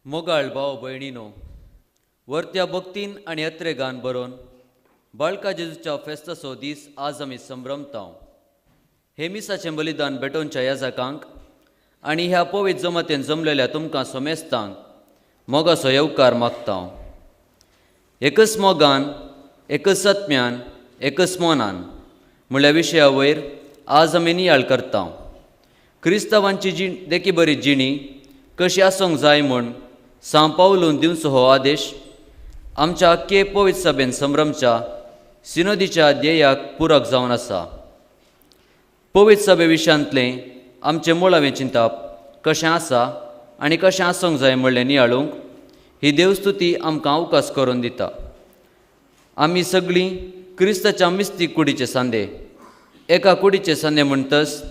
मोगाळ भाव भयणीनो, वर्त्या भक्तीन आनी अत्रेगान बरोवन बाळका जेजूच्या फेस्ताचो दीस आज आमी संभ्रमता. हे मिसाचें बलिदान भेटोवच्या याजकांक आनी ह्या पवित्र जमातेन जमलेल्या तुमकां समेस्तांक मोगाचो येवकार मागता. एकच मोगान, एकच सत्म्यान, एकच मनान म्हणल्या विशया वयर आज आमी नियाळ करता. क्रिस्तांवांची जी देखी बरी जिणी कशी आसूंक जाय म्हूण सांव पावलून दिवचो हो आदेश आमच्या अख्खे पवित्र सभेन संभ्रमच्या सिनोदीच्या ध्येयाक पुरक जावन आसा. पवित्र सभे विशयांतलें आमचें मुळावें चिंतप कशें आसा आनी कशें आसूंक जाय म्हणलें नियाळूंक ही देवस्तुती आमकां अवकाश करून दिता. आमी सगळीं क्रिस्ताच्या मिस्तीक कुडीचे सांदे, एका कुडीचे सांदे म्हणटच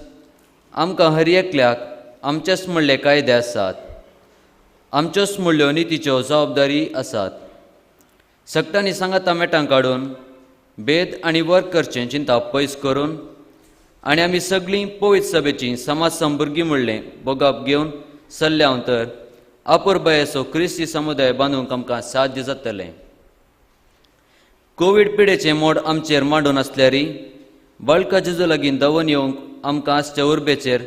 आमकां हर एकल्याक आमचेच म्हणले कायदे आसात, आमच्योच म्हणल्यो नितीच्यो जबाबदारी आसात. सगटांनी सांगाता मेटां काडून भेद आनी वर्ग करचें चिंतप पयस करून आनी आमी सगळीं पवित्र सभेची समाज संभुरगीं म्हणलें भोगप घेवन सल्ल्याव तर आपुरबायेचो क्रिस्ती समुदाय बांदूंक आमकां साध्य जातलें. कोवीड पिडेचें मोड आमचेर मांडून आसल्यारय बाळका जेजू लागीं धांवून येवंक आमकां आसच्या उर्बेचेर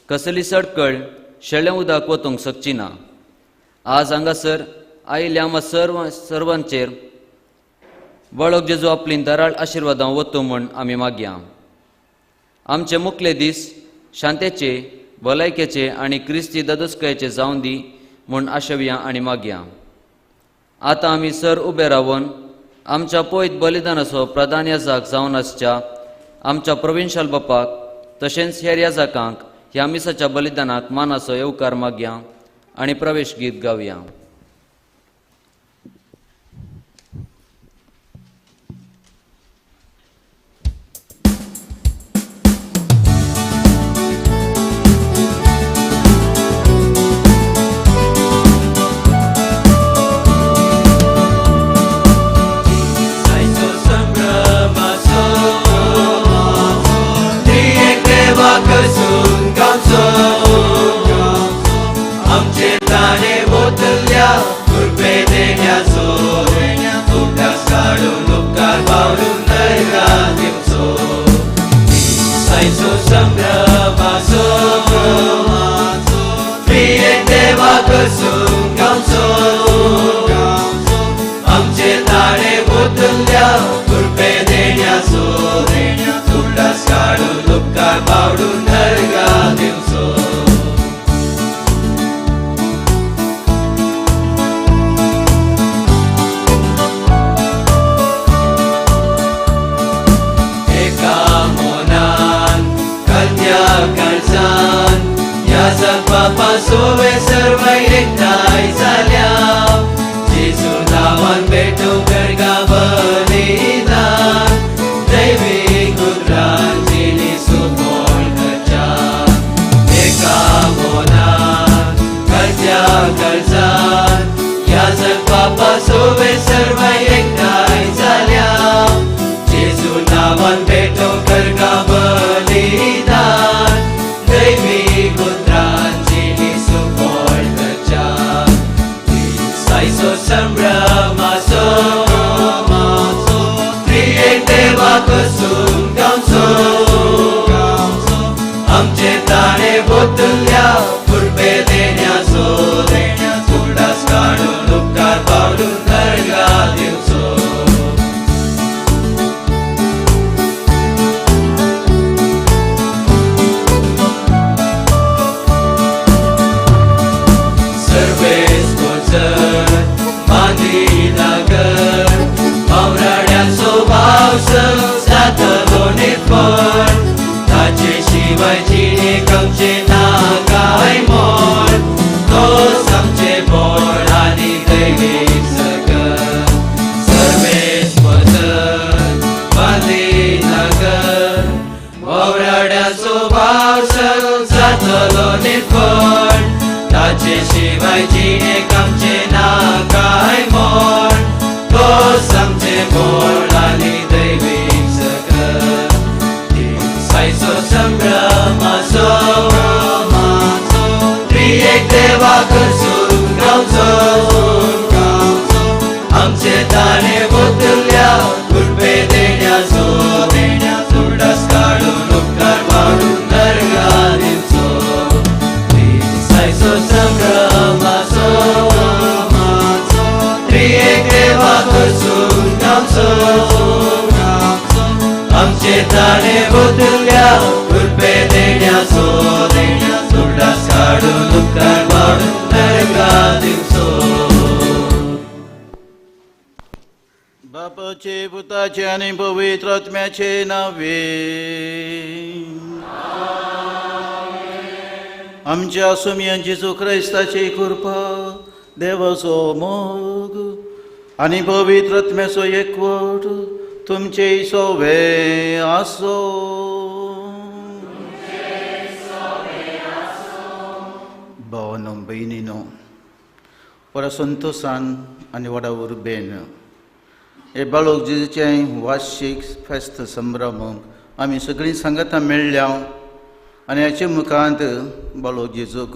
कसली सडकळ शेळें उदक वतूंक शकची ना. आज हांगासर आयिल्ल्या आमकां सर्वांचेर बाळक जेजू आपलीं दराळ आशिर्वादां वतू म्हूण आमी मागया. आमचे मुखले दीस शांतेचे, भलायकेचे आनी क्रिस्ती दादोसकायेचे जावन दी म्हूण आशेवया आनी मागया. आतां आमी सर उबे रावन आमच्या पयत बलिदानाचो प्रधान याजक जावन आसच्या आमच्या प्रोविन्शियल बापाक तशेंच हेर याजकांक ह्या मिसाच्या बलिदानाक मानाचो येवकार मागया आनी प्रवेश गीत गावया. देवा करसून गावचो ताणे वतल्या कृपे देण्याचो उडास काडून उपकार मानून नरका दिवचो. बापाचे पुताचे आनी पवित्र आत्म्याचे नावे आमच्या सुमयन जेजू क्रायस्ताची कृपा, देवाचो मोग आनी पवित्र आत्म्याचो एकवट तुमचे सोवे आसो. भावानो भयणीनो, व्हडा संतोशान आनी व्हडा उर्बेन हे बाळक जेजूचें वार्षीक फेस्त संभ्रमूंक आमी सगळीं सांगातां मेळ्ळ्या आनी हाचे मुखांत बाळक जेजूक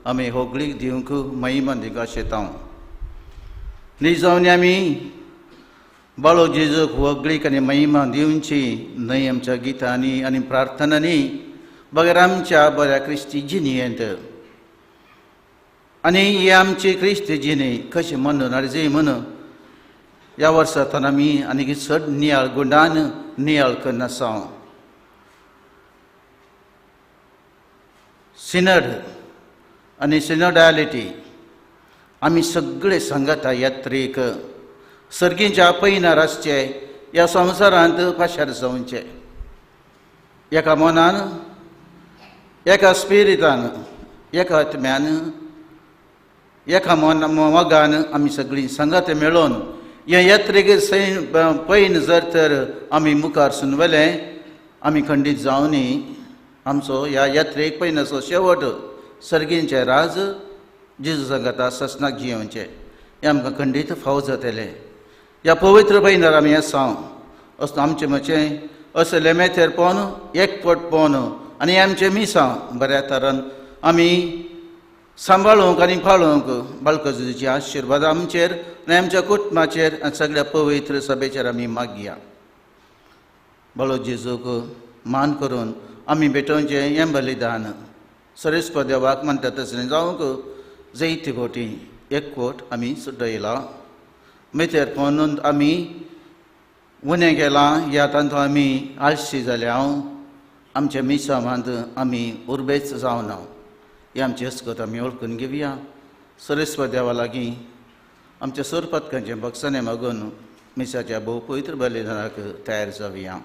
आमी होगळीक दिवंक महिमा दिवंक आशेता. न्ही जावन आमी बाळक जेजूक होगळीक आनी महिमा दिवची न्हय आमच्या गितांनी आनी प्रार्थनांनी बगर आमच्या बऱ्या क्रिस्ती जिणेंत. आनी ही आमची क्रिस्ती जिणे कशें म्हणून अर्जी म्हणून ह्या वर्सांतल्यान आमी आनीक चड नियाळ गुंडान नियाळ करनासा. सिनड आनी सिनोडालिटी आमी सगळे सांगाता यात्रेक सर्गींच्या पयनार आसचे, ह्या संवसारांत पाशार जावचे, एका मनान, एका स्पिरितान, एका आत्म्यान, एका मन मोगान आमी सगळीं सांगात मेळोवन ह्या यात्रेक पयन जर तर आमी मुखार सुनवले आमी खंडीत जावनी आमचो ह्या यात्रेक पयनाचो शेवट सर्गींचे राज जेजू सांगाता ससनाक जियोवचें हें आमकां खंडीत फावो जातलें. ह्या पवित्र पयनार आमी आसा असो आमचें म्हचें असो लेमेथेर पोवन एकपट पोवन आनी आमचें मिसां बऱ्या तरान आमी सांबाळूंक आनी पाळूंक बाळक जेजूचे आशिर्वाद आमचेर आनी आमच्या कुटुंबाचेर आनी सगळ्या पवित्र सभेचेर आमी मागया. बाळक जेजूक मान करून आमी भेटोवचें हें बलिदान सरेस्प देवाक मानता तसलें जावंक जैती कोटी एक कोट आमी सुटयला. मेथेर पोवन आमी उणें केलां ह्या तातूंत आमी आळशी जाल्या, आमच्या मिसावांत आमी उर्बेच जावना. ही आमची हसकत आमी वळखून घेवया. सरेस्व देवा लागीं आमच्या सोरपातकांचें भक्षणें मागून मिसाच्या भोव पवित्र बलिदानाक तयार जावया.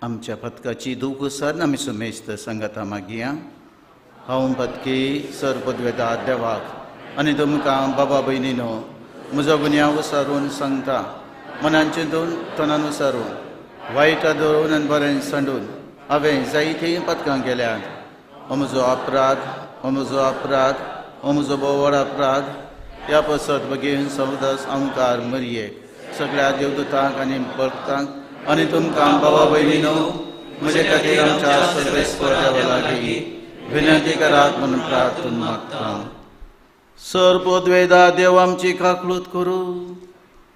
आमच्या पदकाची दूख सर आमी सुमेस्त सांगाता मागया. हांव पदकी सर पदवेता देवाक आनी तुमकां बाबा भयणीनो म्हजो गुन्यांव विसरून सांगता, मनान चिंतून तोंडान विसरून वायटा धरून आनी बरें सांडून हांवें जायतीं पदकां केल्यांत. हो म्हजो अपराध, हो म्हजो अपराध, हो म्हजो भोव व्हड अपराध. ह्या पसत बगीन सवदास अंकार मरयेक सगळ्या देवदूतांक आनी भक्तांक आनी तुमकां बाबा भयणीनो म्हजे खातीर आमच्या सर्वेस्पर देवा लागीं विनंती करात म्हणून प्रार्थना मागता. सर पदवेदा देव आमची काकळूत करूं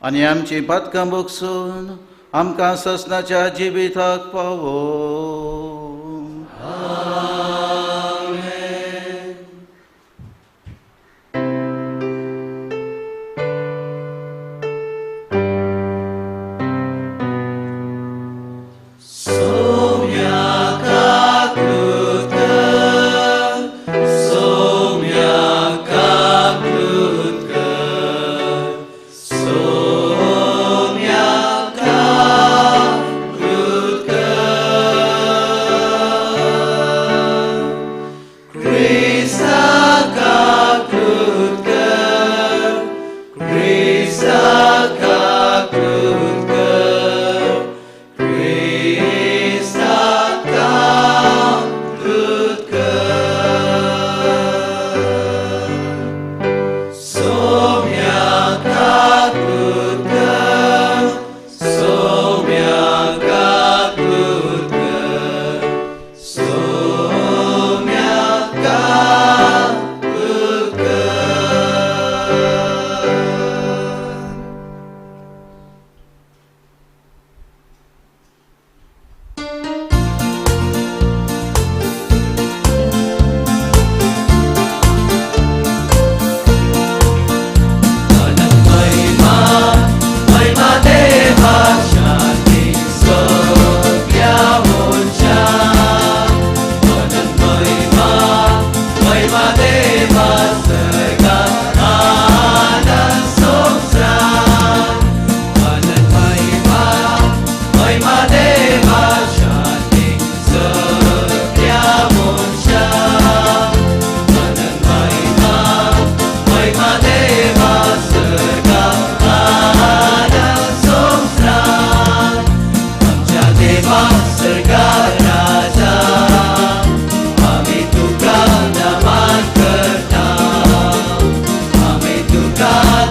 आनी आमची पातकां भोगसून आमकां ससनाच्या जिविताक पावो. Soumya Kalutkar.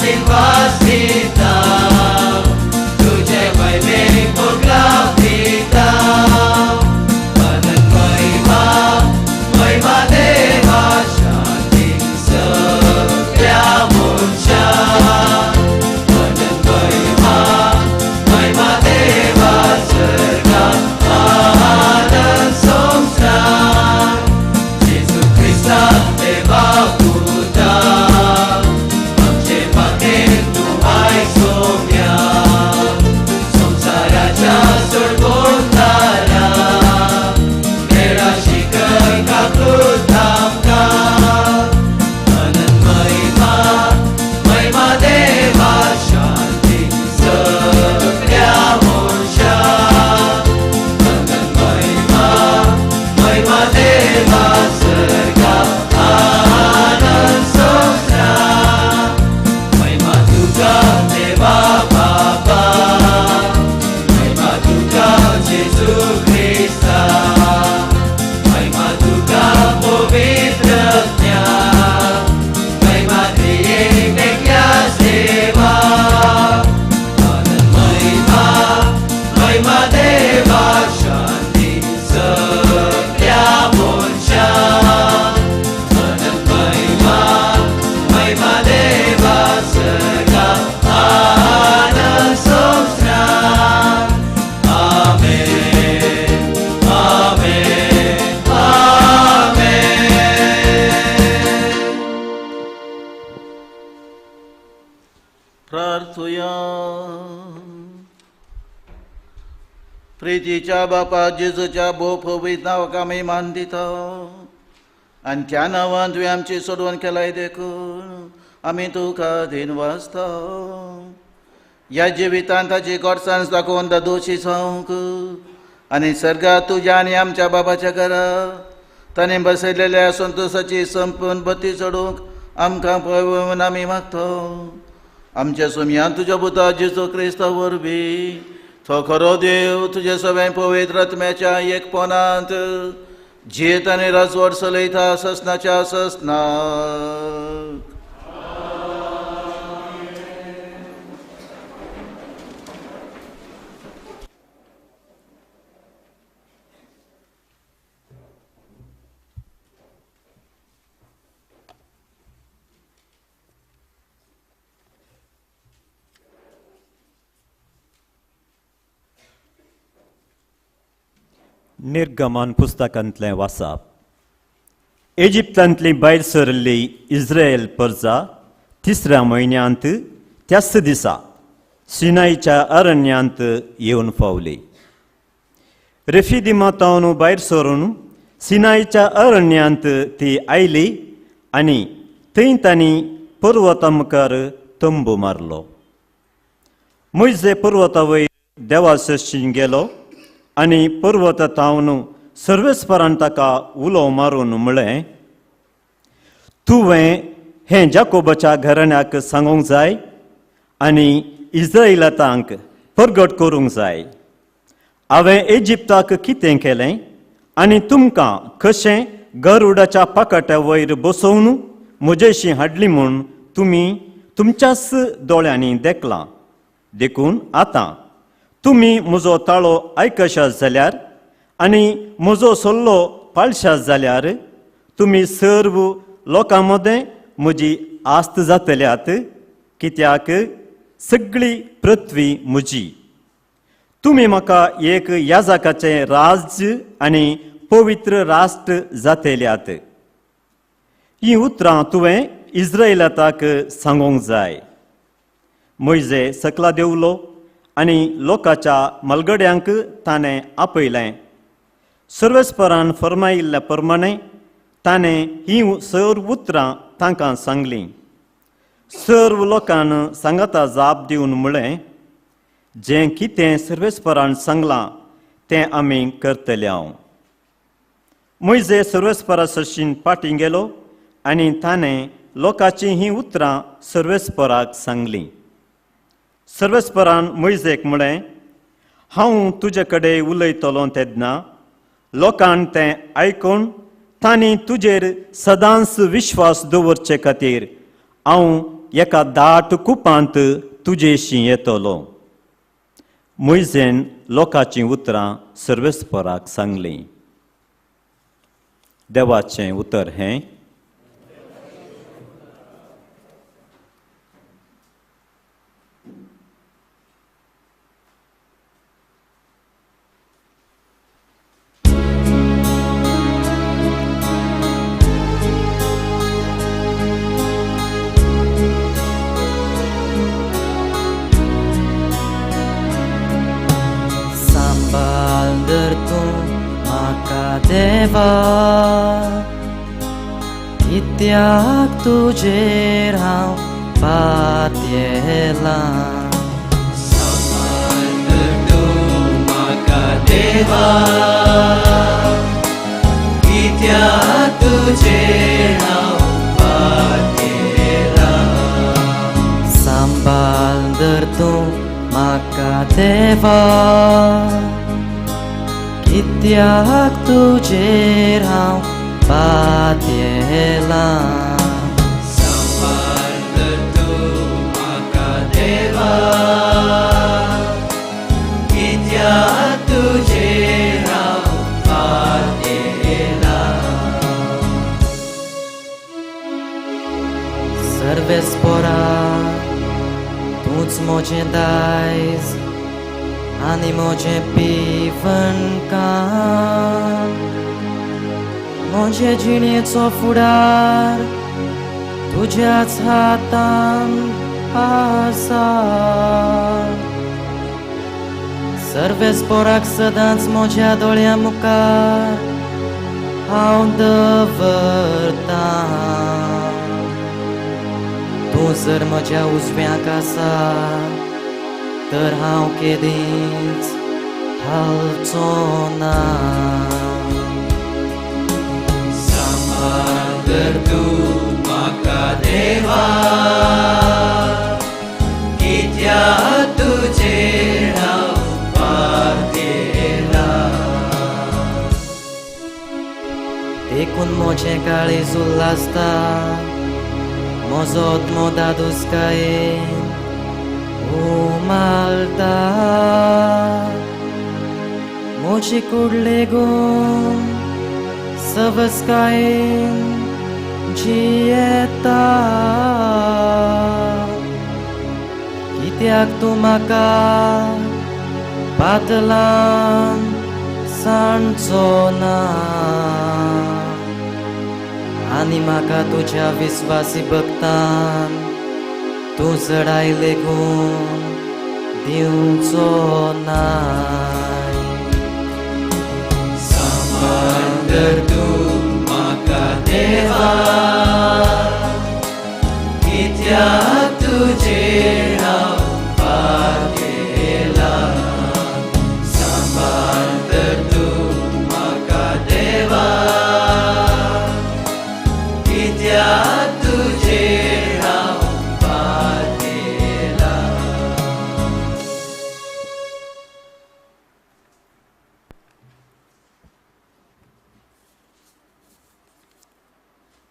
दिनवास दिता, तुजे महिमेक मोगलाव दिता. अनंत महिमा, महिमा देवा, शांती सगळ्या मनशाक. अनंत महिमा, महिमा देवा, सर्गा आनंद संवसाराक. जेजू क्रिस्ता देवा पुता, आमचे मातेन तूं आयक सोम्या, संवसाराच्या सोडवणदारा, मेळा शिकय काकूत आमकां. अनंत महिमा, महिमा देवा, शांती सगळ्या मनशाक. अनंत महिमा, महिमा देवा, सर्गा आनंद संवसाराक. महिमा तुका देवा बाबा, महिमा तुका जेजू क्रिस्ता, महिमा तुका पवित्र आत्म्या, महिमा त्रिएक एकल्याच देवा. अनंत महिमा, महिमा देवा, शांती सगळ्या मनशाक. अनंत महिमा, महिमा देवा, सर्गा आनंद संवसाराक. आमेन, आमेन, आमेन. प्रार्थुया. प्रितीच्या बापा, जेजूच्या भोव पवित्र नांवाक आमी मान दिता आनी त्या नांवान तुवें आमची सोडवण केलाय देखून आमी तुका दिनवासता. ह्या जिवितांत ताची गोडसाण दाखोवन दोशी जावंक आनी सर्गात तुज्या आनी आमच्या बाबाच्या घरा ताणें बसयलेल्या संतोशाची संपूर्ण बत्ती चडोवंक आमकां पळोवन आमी मागता. आमच्या सोमयान तुज्या पुता जेजू क्रिस्ता वरवीं, तो खरो देव, तुज्या सगळ्या पवित्र आत्म्याच्या एकपणांत जियेत आनी राजवट चलयता ससनाच्या ससनाक. निर्गमन पुस्तकांतलें वाचप. इजिप्तांतली भायर सरिल्ली इस्रायल परजा तिसऱ्या म्हयन्यांत त्याच दिसा सिनायच्या अरण्यांत येवन पावली. रेफिदिमा भायर सरून सिनायच्या अरण्यांत ती आयली आनी थंय तांणी पर्वता मुखार तंबू मारलो. मोयजे पर्वता वयर देवा सरशीं गेलो आनी पर्वता तावन सर्वेस्परान ताका उलो मारून म्हळें, तुवें हें जाकोबाच्या घराण्याक सांगूंक जाय आनी इस्रायलांक परगट करूंक जाय. हांवें इजिप्ताक कितें केलें आनी तुमकां कशें गरुडाच्या पाकाट्या वयर बसोवन म्हजेशी हाडली म्हूण तुमी तुमच्याच दोळ्यांनी देखलां. देखून आतां तुमी म्हजो ताळो आयकशात जाल्यार आनी म्हजो सल्लो पाळशात जाल्यार तुमी सर्व लोकां मदें म्हजी आस्त जातल्यात, कित्याक सगळी पृथ्वी म्हजी. तुमी म्हाका एक याजकाचें राज्य आनी पवित्र राष्ट्र जातल्यात. हीं उतरां तुवें इस्रायलाताक सांगूंक जाय. मोयजे सकला देंवलो आनी लोकाच्या मलगड्यांक ताणें आपयलें. सर्वेस्परान फर्मायिल्ल्या प्रमाणें ताणें हीं सर्व उतरां तांकां सांगलीं. सर्व लोकान सांगाता जाप दिवन म्हळें, जें कितें सर्वेस्परान सांगलां तें आमी करतले हांव. मोयजे सर्वेस्परा सरशीं फाटीं गेलो आनी ताणें लोकांचीं हीं उतरां सर्वेस्पराक सांगलीं. सर्वेस्परान मोयजेक म्हळें, हांव तुजे कडेन उलयतलो तेन्ना लोकान तें आयकून तांणी तुजेर सदांच विश्वास दवरचे खातीर हांव एका दाट कुपांत तुजेशी येतलो. मोयजेन लोकांचीं उतरां सर्वेस्पराक सांगलीं. देवाचें उतर हें. देवा कित्याक तुजेर हांव पातयेलां. सांबाळ तूं म्हाका देवा कित्याक तुजेर हांव पातयेलां. सांबाळ तूं म्हाका देवा कित्याक तुजेर हांव पातयेलां. सांबाळ तूं म्हाका देवा कित्याक तुजेर हांव पातयेलां. सर्वेस्पोरा तूंच म्हजें दायज आनी म्हजें पिवणकान, म्हजे जिणेचो फुडार तुज्याच हातान आसा. सर्वेस्पोराक सदांच म्हज्या दोळ्यां मुखार हांव दवरतां. तूं जर म्हज्या उजव्याक आसा तर हांव केदींच हालचो ना. सांबाळ तूं म्हाका देवा कित्याक तुजेर हांव पातयेलां. देखून म्हजें काळीज उल्हासता, म्हजो आत्मो दादूसकायेन उमाळटा. म्हजी कूड लेगून सवसकायेन जियेता. कित्याक तूं म्हाका पातलान सांडचो ना आनी म्हाका तुज्या विस्वासी भक्तान तूं जडाय लेगून दिवचो नाय. सांबाळ तूं म्हाका देवा कित्याक तुजेर हांव पातयेलां. सांबाळ तूं म्हाका देवा कित्याक तुजेर हांव पातयेलां.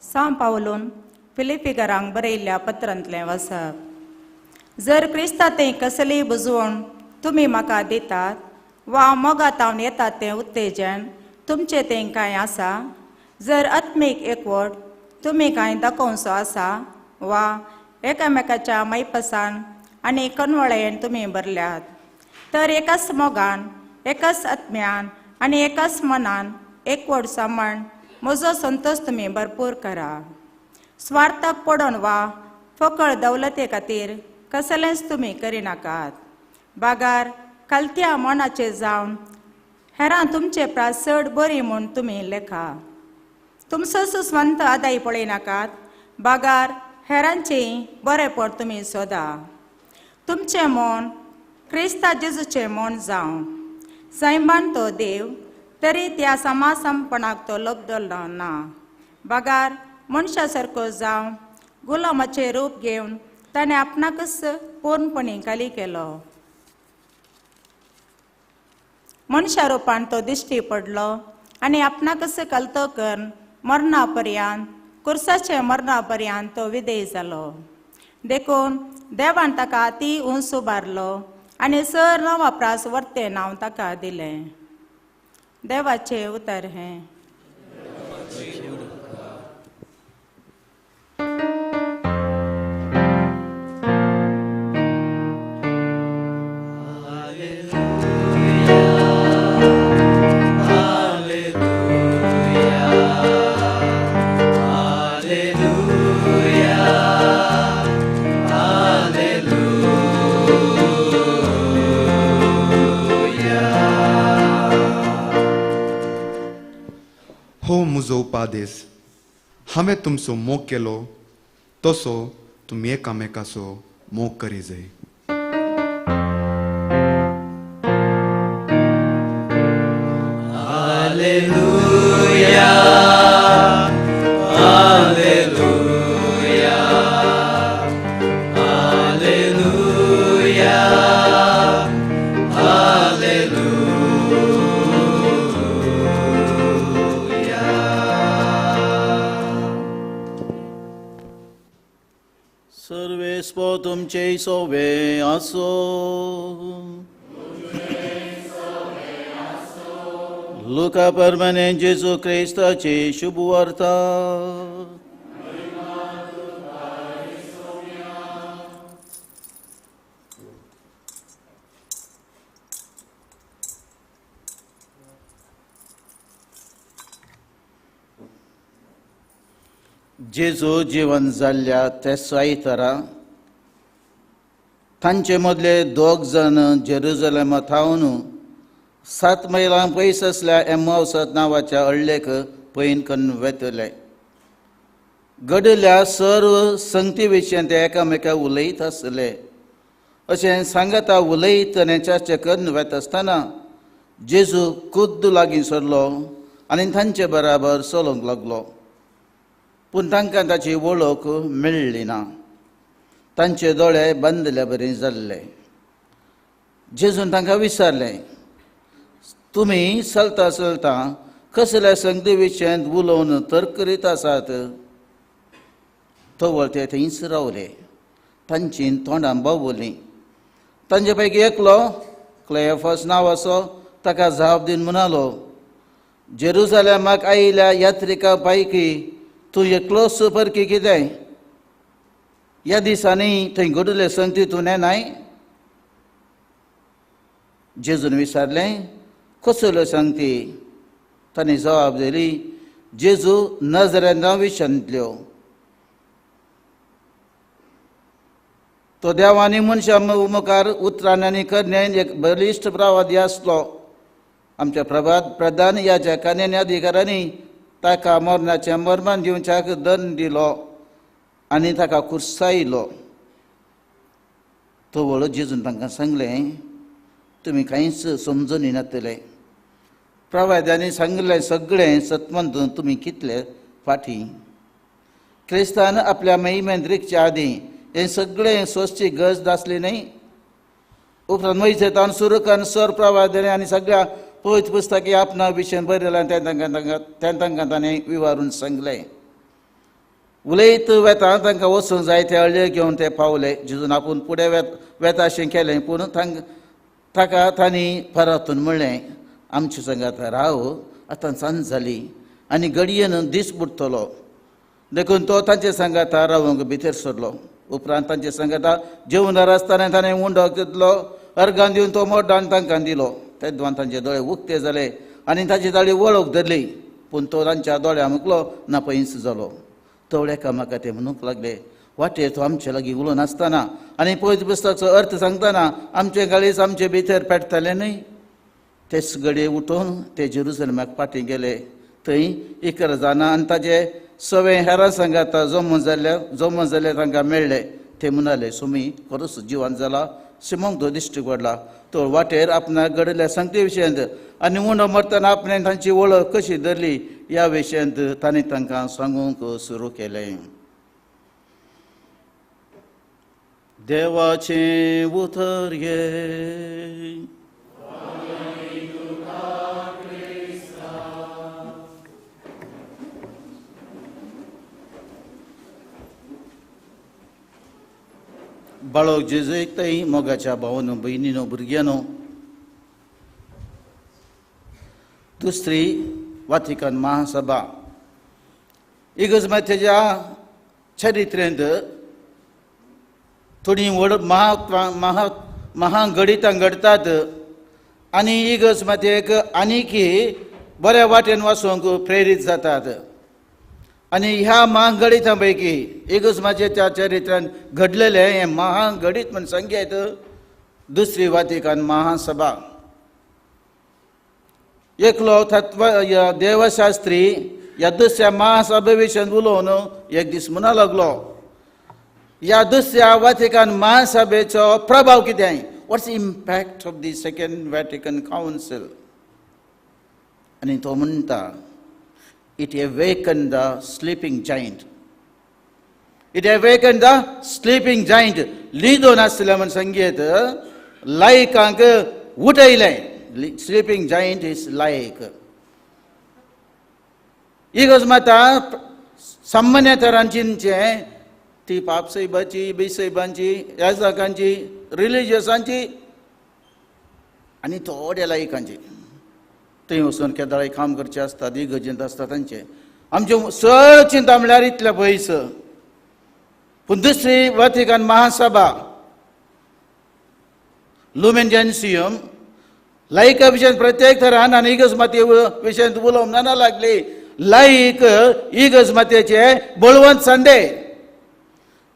सां पावलून फिलिपिकरांक बरयल्ल्या पत्रांतलें वाचप. जर क्रिस्ता तें कसलीय बुजवण तुमी म्हाका दितात वा मोगातावन येतात तें उत्तेजन तुमचें तें कांय आसा, जर आत्मीक एकवट तुमी कांय दाखोवचो आसा वा एकामेकाच्या मैपसान आनी कनवळेन तुमी भरल्यात, तर एकाच मोगान एकाच आत्म्यान आनी एकाच मनान एकवट सामण म्हजो संतोश तुमी भरपूर करा. स्वार्थाक पडोन वा फकळ दौलते खातीर कसलेंच तुमी करिनाकात, बागार खालत्या मनाचे जावन हेरां तुमचे प्रास चड बरी म्हूण तुमी लेखा. तुमचो सुस्वंत आदाय पळयनाकात, बागार हेरांचें बरेंपण तुमी सोदा. तुमचें मन क्रिस्ता जेजूचें मन जावं. सैमान तो देव तरी त्या समासमपणाक तो लब्दलो ना, बागार मनशा सारको जावन गुलामाचें रूप घेवन ताणें आपणाकच पूर्णपणी खाली केलो. मनशा रुपान तो दिश्टी पडलो आनी आपणाकच कलतो करून मरणा पर्यंत कुर्साचे मरणा पर्यंत तो विधेय जालो. देखून देवान ताका ती उंच उबारलो आनी सर नांवा प्रास वर्तें नांव ताका दिलें. देवाचें उतर हें. हो म्हजो उपादेस, हांवें तुमचो मोग केलो तसो तुमी एकामेकाचो मोग करी जाय. Hallelujah, hallelujah, hallelujah, hallelujah. सर्वेस्पो तुमचे सोवे आसो. लुका परमाने जेजू क्रिस्ताची शुभ वार्ता. जेजू जिवन जाल्ल्या ते आयतारा तांचे मदले दोग जाण जेरुजलेमा थावन 7 मैलां पयस आसल्या एम्मावसात नांवाच्या अळ्ळेक पयन कन्न वेतले. घडिल्ल्या सर्व संगती विशयान ते एकामेका उलयत आसले. अशें सांगता उलयत आनी चर्चा कन्न वेता आसतना जेजू खुद्द लागीं सरलो आनी तांचे बराबर चलोवंक लागलो. पूण तांकां ताची वळख मेळ्ळी ना. तांचे दोळे बांदल्या बरी जाल्ले. जेजून तांकां विचारलें, तुमी चलता चलता कसल्या संगती विशयांत उलोवन तर्क करीत आसात? तवळ ते थंयच रावले. तांची तोंडां बावलीं. तांचे पैकी एकलो क्लेफस नांवाचो ताका जाप दिवन म्हणालो, जेरुजालेमाक आयिल्ल्या यात्रिका पैकी तूं एकलोच परकी कितें? ह्या दिसांनी थंय घडिल्ले संगती तूं नेणाय? जेजून विचारलें, कसल्यो संगती? तांणी जबाब दिली, जेजू नजरेंत विशंतल्यो. तो देवानी मनशां मुखार उतरान आनी करण्यान एक बलिश्ट प्रवादी आसलो. आमच्या प्रभात प्रधान याजकांनी आनी अधिकाऱ्यांनी ताका मरणाचें मर्मान दिवच्याक दंड दिलो आनी ताका कुर्सायलो. तो वळो जेजून तांकां सांगलें, तुमी कांयच समजून नातले. प्रवाद्यांनी सांगिल्लें सगळें सतमंत तुमी कितले फाटीं. क्रिस्तान आपल्या महिमेंत रिगच्या आदीं हें सगळें सोंसची गरज आसली न्हय. उपरांत मोयजेतान सुरू करून सर प्रवाद्यांनी आनी सगळ्या पवित्र पुस्तकी आपणा विशय बरयलां तें तांकां ताणें विवारून सांगलें. उलयत वेता तांकां वचूंक जाय ते अळ्ळे घेवन ते पावले. जेजून आपूण फुडें वेता अशें केलें, पूण ताका तांणी परतून म्हणलें, आमचे सांगात राव, आतां सांज जाली आनी घडयेन दीस बुडटलो. देखून तो तांचे सांगाता रावंक भितर सरलो. उपरांत तांचे सांगाता जेवणार आसतना ताणें उंडो घेतलो, अर्गान दिवन तो मोड्डान तांकां दिलो. तेदवान तांचे दोळे उक्ते जाले आनी ताची ताळी वळख धरली, पूण तो तांच्या दोळ्या मुखलो ना पयस जालो. तवळे एकामेका ते म्हणूंक लागले, वाटेर तो आमचे लागीं उलोवन आसतना आनी पवित्र पुस्तकाचो अर्थ सांगतना आमचे गाळीच आमचे भितर पेटताले न्हय. तेच घडये उठून ते जेरुजलेमाक फाटीं गेले. थंय 11 जाणां आनी ताजे सवे हेरां सांगाता जमो जाल्ले तांकां मेळ्ळे. ते म्हणाले, सुमी खरोच जिवन जाला, सिमोंक तो दिश्टी पडला. तो वाटेर आपणाक घडिल्ल्या संगती विशयांत आनी उंडो मरतना आपणें तांची वळख कशी धरली ह्या विशयांत तांणी तांकां सांगूंक सुरू केलें. देवाचें उतर घे. बाळक जेजूक मोगाच्या भावानो भयणीनो भुरग्यानो, दुसरी वातिकन महासभा इगर्ज मातेच्या चरित्रेंत थोडी व्हड महा महाघडितां घडतात आनी इगर्ज मातेक आनीकी बऱ्या वाटेन वचूंक प्रेरीत जातात. आनी ह्या महाघडितां पैकी इगर्ज मातेच्या चरित्रांत घडलेलें हें महाघडीत म्हण सांगयत दुसरी वातिकन महासभा. एकलो तत्व देवशास्त्री ह्या दुसऱ्या महासभे विशयन उलोवन एक दीस म्हणा लागलो, ह्या दुसऱ्या वातिकन महासभेचो प्रभाव कितें, what's impact of the second Vatican council. आनी तो म्हणटा, it awaken the sleeping giant, it awaken the sleeping giant. लिदोन आसलें म्हण सांगयत लायकांक उठयलें. स्लीपिंग जायंट is लायक. इगर्ज माता सामान्य तरान चिंतचें ती पापसाहेबाची, बेसाहेबांची, याजकांची, रिलिजियसांची आनी थोड्या लायकांची. थंय वचून केदाळाय काम करचें आसता, इगर्जेंत आसता तांचें. आमचें चड चिंता म्हणल्यार इतले पयस. पूण दुसरी वातिकन महासभा लुमेन जेन्सियम लायका विशयांत प्रत्येक तरान आनी इगर्ज मातये विशयांत उलोवंक ना लागली. लायक इगर्ज मातयेचे बळवंत संदे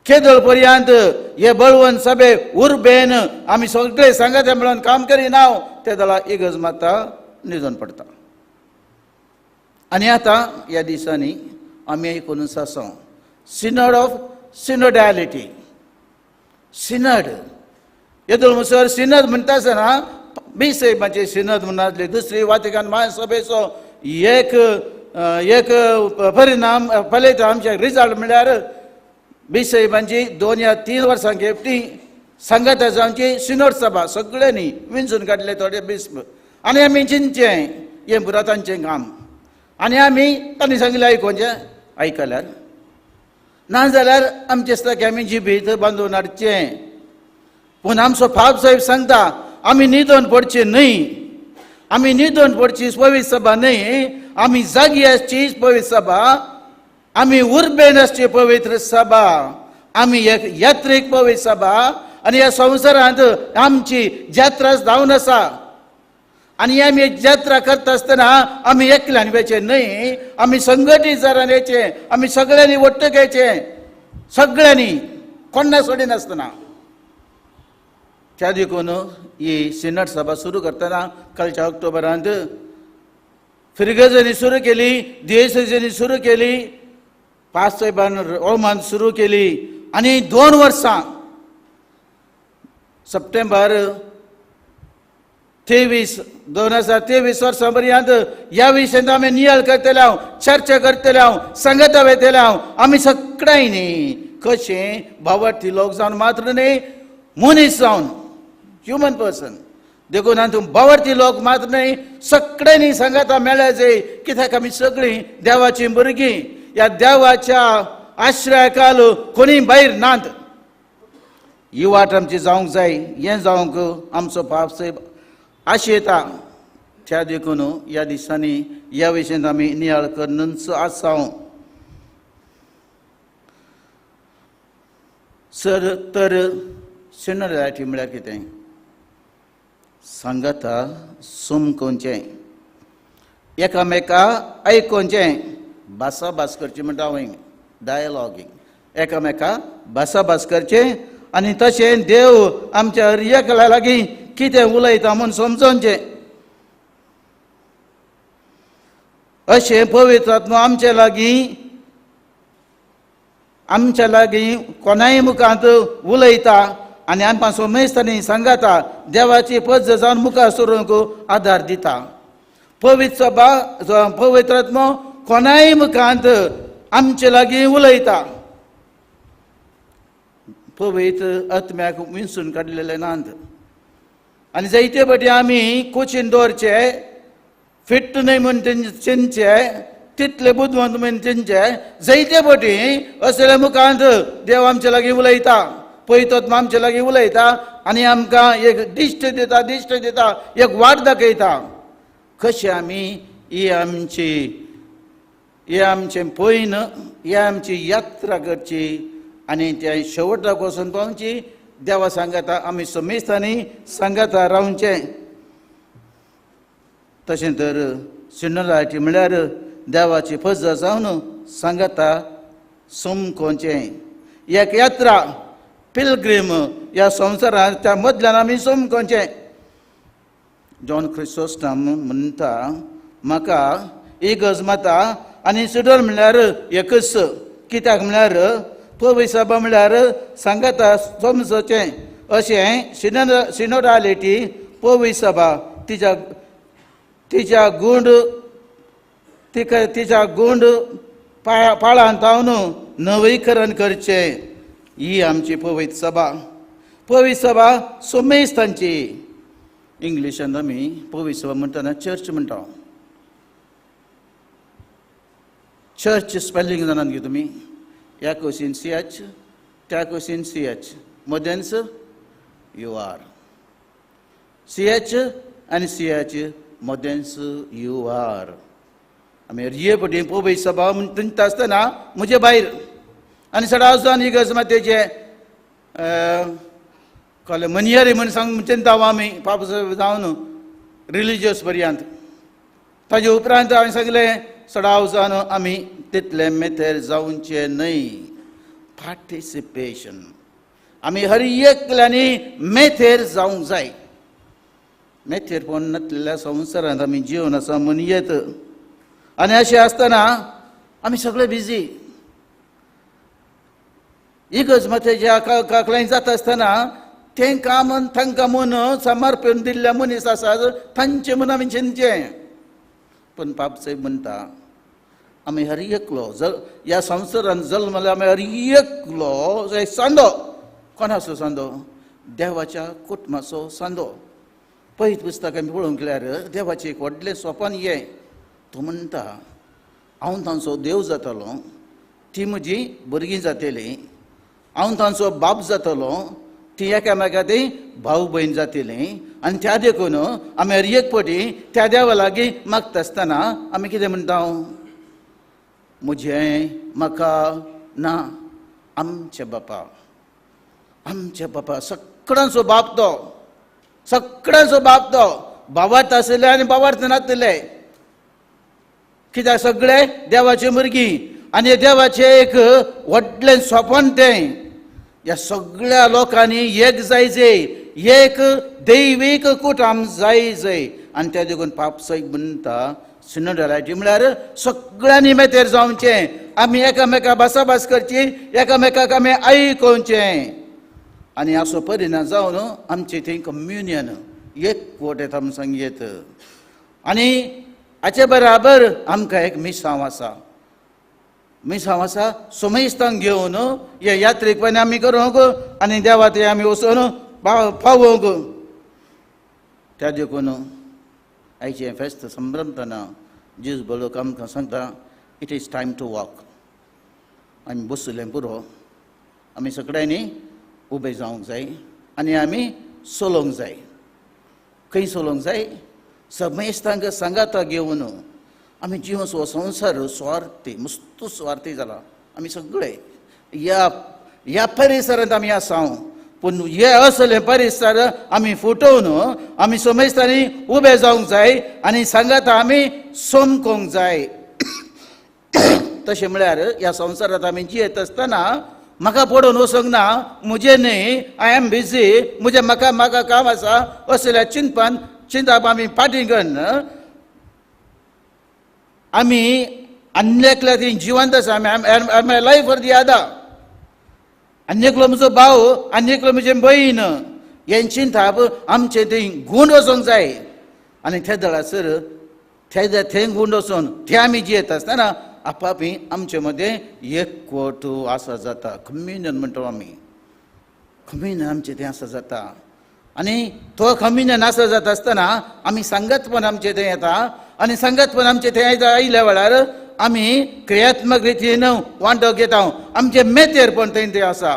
केदळ पर्यंत हे बळवंत सभे उर्बेन आमी सगळे सांगाते म्हणून काम करिना ते दला इगर्ज माता निजून पडटा. आनी आतां ह्या दिसांनी आमी आयकून आसा सिनड ऑफ सिनोडॅलिटी. सिनड येदोळ म्हणसर सिनद म्हणटा आसतना बेसाहेबाचे सिनद म्हणून आसली. दुसरी वातिकन महासभेचो एक एक परिणाम पळयता आमचे रिजल्ट म्हणल्यार बेसाहेबांची 2 या 3 वर्सां खेपटी सांगाता जावची सिनोड सभा सगळ्यांनी विंचून काडले थोडे बिस्प. आनी आमी चिंतचें हें पुरा तांचें काम आनी आमी तांणी सांगलें आयकोचें आयकल्यार ना जाल्यार आमचें दिसता की आमी जिबीत बांदून हाडचें. पूण आमचो पाप साहेब सांगता आमी न्हिदोन पडचें न्हय, आमी न्हिदोन पडची पवित्र सभा न्हय, आमी जागी आसची पवित्र सभा, आमी उर्बेन आसची पवित्र सभा, आमी एक यात्रीक पवित्र सभा. आनी ह्या संवसारांत आमची जात्रा जावन आसा आनी आमी जात्रा करता आसतना आमी एकल्यान वयचें न्हय, आमी संघटीत जावन वयचें, आमी सगळ्यांनी वट्ट घेवचें, सगळ्यांनी कोण्णा सोडिनासतना. त्या देखून ही सिनड सभा सुरू करतना कालच्या ऑक्टोबरांत फिर्गजांनी सुरू केली, दियेसेजांनी सुरू केली, पाच साहेबान रोमान सुरू केली. आनी 2 वर्सां सप्टेंबर 23 2023 वर्सां पर्यंत ह्या विशयांत आमी नियाळ करतले हांव, चर्चा करतले हांव, सांगता वयतले हांव. आमी सगळ्यांनी कशें भावार्थी लोक जावन मात्र न्हय, मनीस जावन, ह्युमन पर्सन देखून आनी भावार्थी लोक मात्र न्हय, सगळ्यांनी सांगाता मेळ्ळ्या जाय. कित्याक आमी सगळीं देवाचीं भुरगीं, ह्या देवाच्या आश्रयाकाल कोणी भायर नात. ही वाट आमची जावंक जाय, हें जावंक आमचो पाप साहेब आशेता. त्या देखून ह्या दिसांनी ह्या विशयांत आमी नियाळ करनच आसा. सर तर सिनोडॅलिटी म्हळ्यार कितें सांगाता समकोवचें, एकामेका आयकोवचें, भासाभास करची म्हणटा हांव, डायलॉगींग, एकामेका भासाभास करचें आनी तशें देव आमच्या हर लागीं कितें उलयता म्हूण समजोवचें. अशें पवित्र आत्मो आमच्या लागीं, आमच्या लागीं कोणाय मुखांत उलयता आनी आमकां सोमेस्तांनी सांगाता देवाची पद्द जावन मुखार सरूंक आदार दिता. पवित्र सभा पवित्र आत्मो कोणाय मुखांत आमचे लागीं उलयता. पवित्र आत्म्याक विंचून काडलेले नात आनी जायते फावटी आमी कोचीन दवरचे, फिट्ट न्हय म्हूण चिंतचे, तितले बुदवंत म्हूण चिंतचे. जायते फावटी असल्या मुखांत देव आमचे लागीं उलयता. पवित्र आत्मा आमचे लागीं उलयता आनी आमकां एक दिश्ट दिता, दिश्ट दिता, एक वाट दाखयता कशें आमी ही आमची, हे आमचें पयन, ही आमची यात्रा करची आनी त्या शेवटाक वचून पावची. देवा सांगाता आमी समेस्तांनी सांगाता रावचें. तशें तर सिनोलायटी म्हळ्यार देवाची फज जावन सांगाता समकोचें एक यात्रा, पिलग्रीम ह्या संवसारांत त्या मदल्यान आमी समकोचें. जॉन क्रिसोस्टम म्हणटा म्हाका इगर्ज माता आनी सिडोल म्हळ्यार एकच. कित्याक म्हळ्यार पवित्र सभा म्हळ्यार सांगाता समजचें अशें सिनोडालिटी पवित्र सभा तिच्या तिच्या गुंड तिका तिच्या गुंड पाळान तावन नवीकरण करचें. ही आमची पवित्र सभा. पवित्र सभा सोमेस्तांची. इंग्लिशान आमी पवित्र सभा म्हणटना चर्च म्हणटा. चर्च स्पेलिंग जाणात गे तुमी? ह्या क्वेश्चन सी एच, त्या क्वेश्चन सी एच, मदेंच you are. C H आनी सी एच मदेंच you are. आमी रिये पटी पवित्र सभा म्हणटा आसतना म्हजे भायर आनी सदांच जावन इगर्ज मातेचे कळ्ळें मनियारी म्हण सांग चिंता आमी पाप जावन रिलिजियस पर्यंत. ताजे उपरांत हांवें सांगलें सदांच जावन आमी तितले मेथेर जावचे न्हय. पार्टिसिपेशन आमी हर एकल्यांनी मेथेर जावंक जाय. मेथेर पण नासलेल्या संवसारांत आमी जिवन आसा म्हूण येत. आनी अशें आसतना आमी सगळे बिजी. इगर्ज मातेच्या काकलांय जाता आसतना तें काम तांकां म्हूण समर्पण दिल्ले मनीस आसात तांचें म्हूण आमी चिंतचें. पूण पाप साहेब म्हणटा आमी हर एकलो ह्या संवसारांत जल्मल्या आमी हर एकलो एक सांदो. कोणाचो सांदो? देवाच्या कुटुंबाचो सांदो. पयत पुस्तक आमी पळोवंक गेल्यार देवाचें एक व्हडलें सोपान हें. तो म्हणटा हांव तांचो देव जातलो, ती म्हजी भुरगीं जातलीं, हांव तांचो बाप जातलो, ती एकामेका ती भाव भयण जातलीं. आनी त्या देखून आमी हर एक पटी त्या देवा लागीं मागता आसतना आमी कितें म्हणटा? म्हजें म्हाका ना, आमचे बापा, आमचे बापा सगळ्यांचो बाप तो, सगळ्यांचो बाप तो. बावार्थ आशिल्ले आनी बावार्थ नासले. कित्याक सगळे देवाची भुरगीं आनी देवाचें एक व्हडलें सोपन तें. ह्या सगळ्या लोकांनी एक जायचे, एक दैवीक कुटाम जायचे. आनी त्या देखून पाप साहेब म्हणटा सिनोडालिटी म्हळ्यार सगळ्यांनी मेतेर जावचें. आमी एकामेका भासाभास करची, एकामेकाक आमी आयकोवचें. आनी असो परिणाम जावन आमचें थंय कम्युनियन एकवट येता म्हूण सांगयेत. आनी हाचे बराबर आमकां एक मिसांव आसा. मिसांव आसा सोमेस्तांक घेवन हे यात्रेकपणी आमी करूंक आनी देवा थंय आमी वचून पावोवंक. त्या देखून आयचें फेस्त संभ्रमतना जेजू बलोक आमकां सांगता it is time to walk. आमी बसलें पुरो, आमी सगळ्यांनी उबे जावंक जाय आनी आमी चलोवंक जाय. खंय चलोवंक जाय? समेस्तांक सांगाता घेवन. आमी जिवन हो संवसार स्वार्थी, मस्त स्वार्थी जाला. आमी सगळे ह्या ह्या परिसरांत आमी आसा, पूण हे असले परिसर आमी फुटोवन आमी समेस्तांनी उबे जावंक जाय आनी सांगाता आमी समकोंक जाय. तशें म्हळ्यार ह्या संवसारांत आमी जियेत आसतना म्हाका पडून वचूंक ना, म्हजें न्हय, I am busy, म्हजें म्हाका म्हाका काम आसा असल्या चिंतपान चिंतप आमी फाटीं कन्न आमी आनी एकल्या ती जिवंत आसा. आमी लायफ फॉर the आदा. आनी एकलो म्हजो भाव आनी एकलो म्हजें भयण हें चिंतप आमचें थंय गूण वचोंक जाय. आनी ते दळासर ते थंय गूण वचोन ते आमी जियेत आसतना आपापी आमचे मदें एकवट आसा जाता. कम्युनियन म्हणटा आमी, कम्युनियन आमचें तें आसा जाता. आनी तो कम्युनियन आसा जाता आसतना आमी सांगतपण आमचें थंय येता आनी सांगतपण आमचें थंय आयल्या वेळार आमी क्रियात्मक रितीन वांटो घेता. आमचें मेतेरपण थंय तें आसा.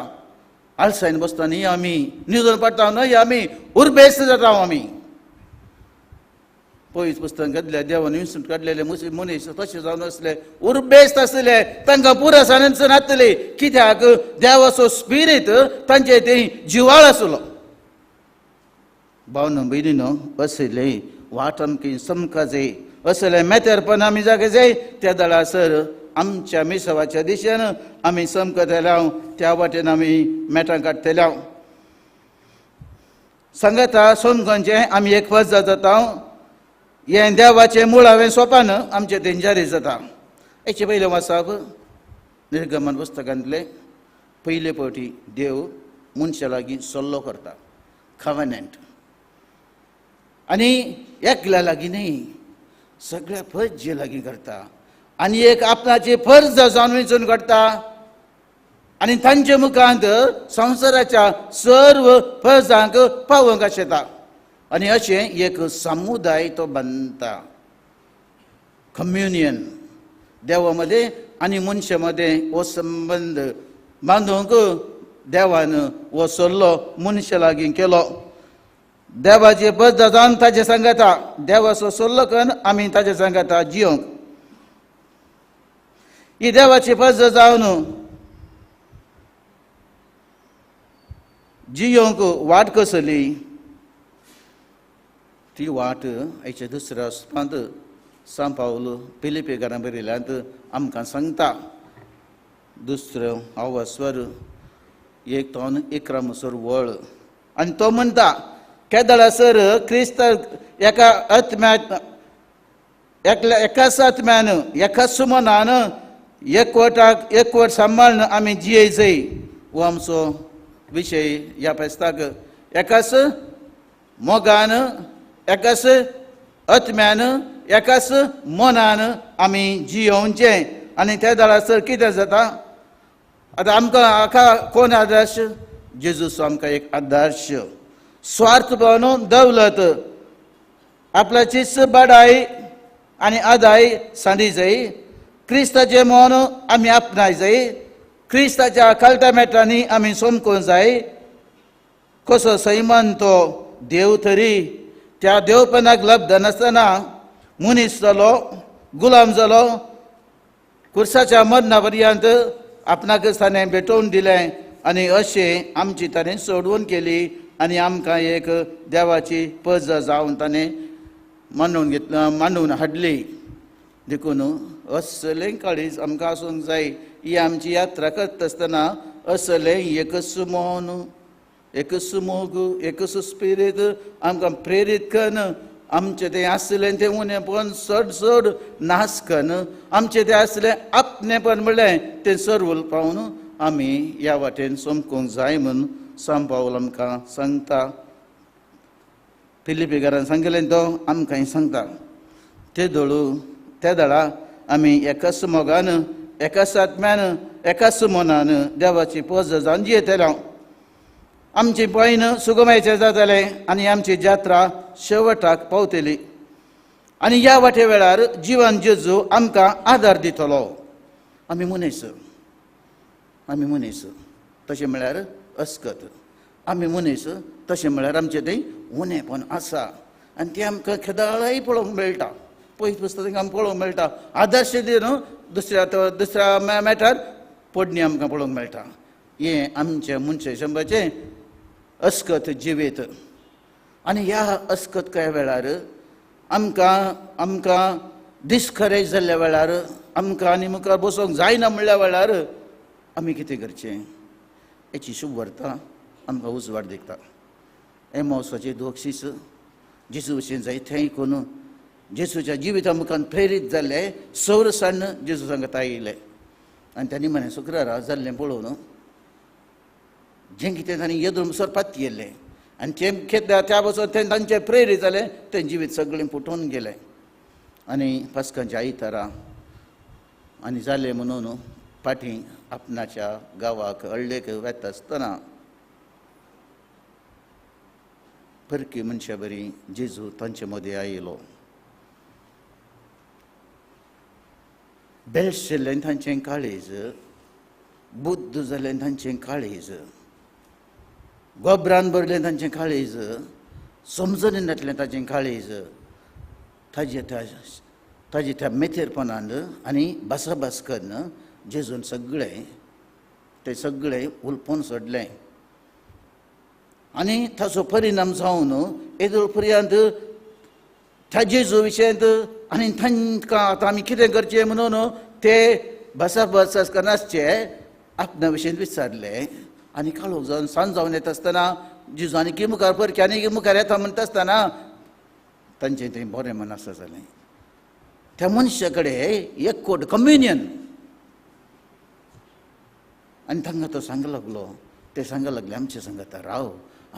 आळसायन बसता न्ही आमी, न्हिदून पडटा न्हय आमी, उर्बेस्त जाता आमी. पयस पुस्तक घातल्या देवान विंचून काडलेले मनीस तशें जावन आसले, उर्बेस्त आसले, तांकां पुरो सानच नासली. कित्याक देवाचो स्पिरीत तांचे थंय जिवाळ आसलो. भावनो भयणीनो, असले वाट आमकी समका जाय, असले मेतेरपण आमी जागे जाय. त्या दळासर आमच्या मिसवाच्या दिशेन आमी समकतले, त्या वाटेन आमी मेटां काडटले. सांगता समकोनचें आमी एक फर्ज जाता. हें देवाचें मुळावें सोपान आमचें तें जारी जाता. हेचे पयलें वाचप निर्गमन पुस्तकांतलें. पयले फावटी देव मनशा लागीं सल्लो करता, कव्हनंट. आनी एकल्या लागीं न्ही, सगळ्या फर्जे लागीं करता. आनी एक आपणाची फर्ज जावन विंचून काडटा आनी तांचे मुखांत संवसाराच्या सर्व फर्जांक पावोवंक आशेता. आनी अशें एक समुदाय तो बांदता, कम्युनियन. देवा मदें आनी मनशा मदें हो संबंद बांदूंक देवान हो सल्लो मनशा लागीं केलो. देवाचे बद्द जावन ताजे सांगता, देवाचो सल्लो करून आमी ताजे सांगता जियोंक. ही देवाची पद्द जावन जियोंक वाट कसली, ती वाट आयच्या दुसऱ्या वचपांत सांव पावल फिलिपी घरां बरयल्यांत आमकां सांगता. दुसरो आवस्वर 1 to 11 मुसर वळ. आनी तो म्हणटा, केदळासर क्रिस्त एका आत्म्या एकल्या एकाच आत्म्यान एकाच मनान एकवटाक एकवट सांबाळून आमी जिये जाय. हो आमचो विशय ह्या फेस्ताक. एकाच मोगान, एकाच आत्म्यान, एकाच मनान आमी जियोवचें. आनी त्या दळासर कितें जाता आतां आमकां हाका कोण आदर्श? जेजूस आमकां एक आदर्श. स्वार्थ बनून दौलत आपल्याचीच बडाय आनी आदाय सांडी जाय. क्रिस्ताचें मन आमी आपणाय जाय. क्रिस्ताच्या कळटा मेटांनी आमी समकूंक जाय. कसो सैमान तो देव तरी त्या देवपणाक लब्ध नासतना मनीस जालो, गुलाम जालो, कुर्साच्या मरणा पर्यंत आपणाक ताणें भेटोवन दिलें. आनी अशें आमची ताणें सोडवून केली आनी आमकां एक देवाची पज जावन ताणें मांडून घेतला, मांडून हाडली. देखून असलें काळीज आमकां आसूंक जाय. ही आमची यात्रा करता आसतना असलें एकच मन, एकच मोग, एकच स्पिरीत आमकां प्रेरीत कन्न आमचें तें आसलें तें उणेपण चड चड नाश कन्न आमचें तें आसलें आपणेपण म्हणलें तें सर्व पावन आमी ह्या वाटेन समकूंक जाय म्हूण सांव पावल आमकां सांगता. फिलिपी घरान सांगलें तो आमकांय सांगता. ते दळू त्या दळा आमी एकाच मोगान, एकाच आत्म्यान, एकाच मनान देवाची पज जावन जियेतले. आमची पयन सुगमायचें जातलें आनी आमची जात्रा शेवटाक पावतली. आनी ह्या वाटे वेळार जिवन जेजू आमकां आदार दितलो. आमी मनीस, आमी मनीस तशें म्हळ्यार अस्कत. आमी मनीस तशें म्हळ्यार आमचें तें उणेपण आसा आनी तें आमकां केदाळाय पळोवंक मेळटा. पयस पुस्तक आमकां पळोवंक मेळटा. आदर्श दिवन दुसऱ्या दुसऱ्या मेटार पडणी आमकां पळोवंक मेळटा. हें आमचें मनशा शंबाचें अस्कत जिवीत. आनी ह्या अस्कत काय वेळार आमकां आमकां डिस्करेज जाल्ल्या वेळार, आमकां आनी मुखार बसोंक जायना म्हणल्या वेळार आमी कितें करचें हेची शुभ व्हरता आमकां उजवाड दिता. एमावसाचे दोक्षीस जेजू भशेन जायतें करून जेजूच्या जिविता मुखान प्रेरीत जाल्ले सौरसाण जेजू सांगता आयिल्ले. आनी तांणी म्हणे शुक्रारा जाल्लें पळोवन जें कितें तांणी येदून सरपात केल्लें आनी तें खेत त्या बसून तें तांचें प्रेरीत जालें, तें जिवीत सगळें फुटून गेलें. आनी पास्कांच्या आयतारा आनी जालें म्हणून फाटीं आपणाच्या गांवाक हळ्ळेक वेता आसतना परकी मनशा बरी जेजू तांचे मदें आयलो. बेळशेल्लें तांचें काळीज, बुद्ध जालें तांचें काळीज. गोबरान भरलें तांचें काळीज, समजून नासलें ताचें काळीज. ताजे त्या ताजे त्या मेथेरपणान आनी भासाभास करून जेजून सगळें ते सगळें उलपोवन सोडलें. आनी ताचो परिणाम जावन येदोळ पर्यंत त्या जेजू विशयांत आनी तांकां आतां आमी कितें करचें म्हणून ते भासाभास करनासचे आपणा विशयन विचारलें. आनी काळोख जावन सांज जावन येता आसतना जेजू आनी की मुखार परकी आनी की मुखार येता म्हणटा आसतना तांचें तें बरें मन आसा जालें. त्या मनशा कडेन एक कोट कम्युनियन आनी तांकां तो सांग लागलो, ते सांग लागले आमचे सांगता राव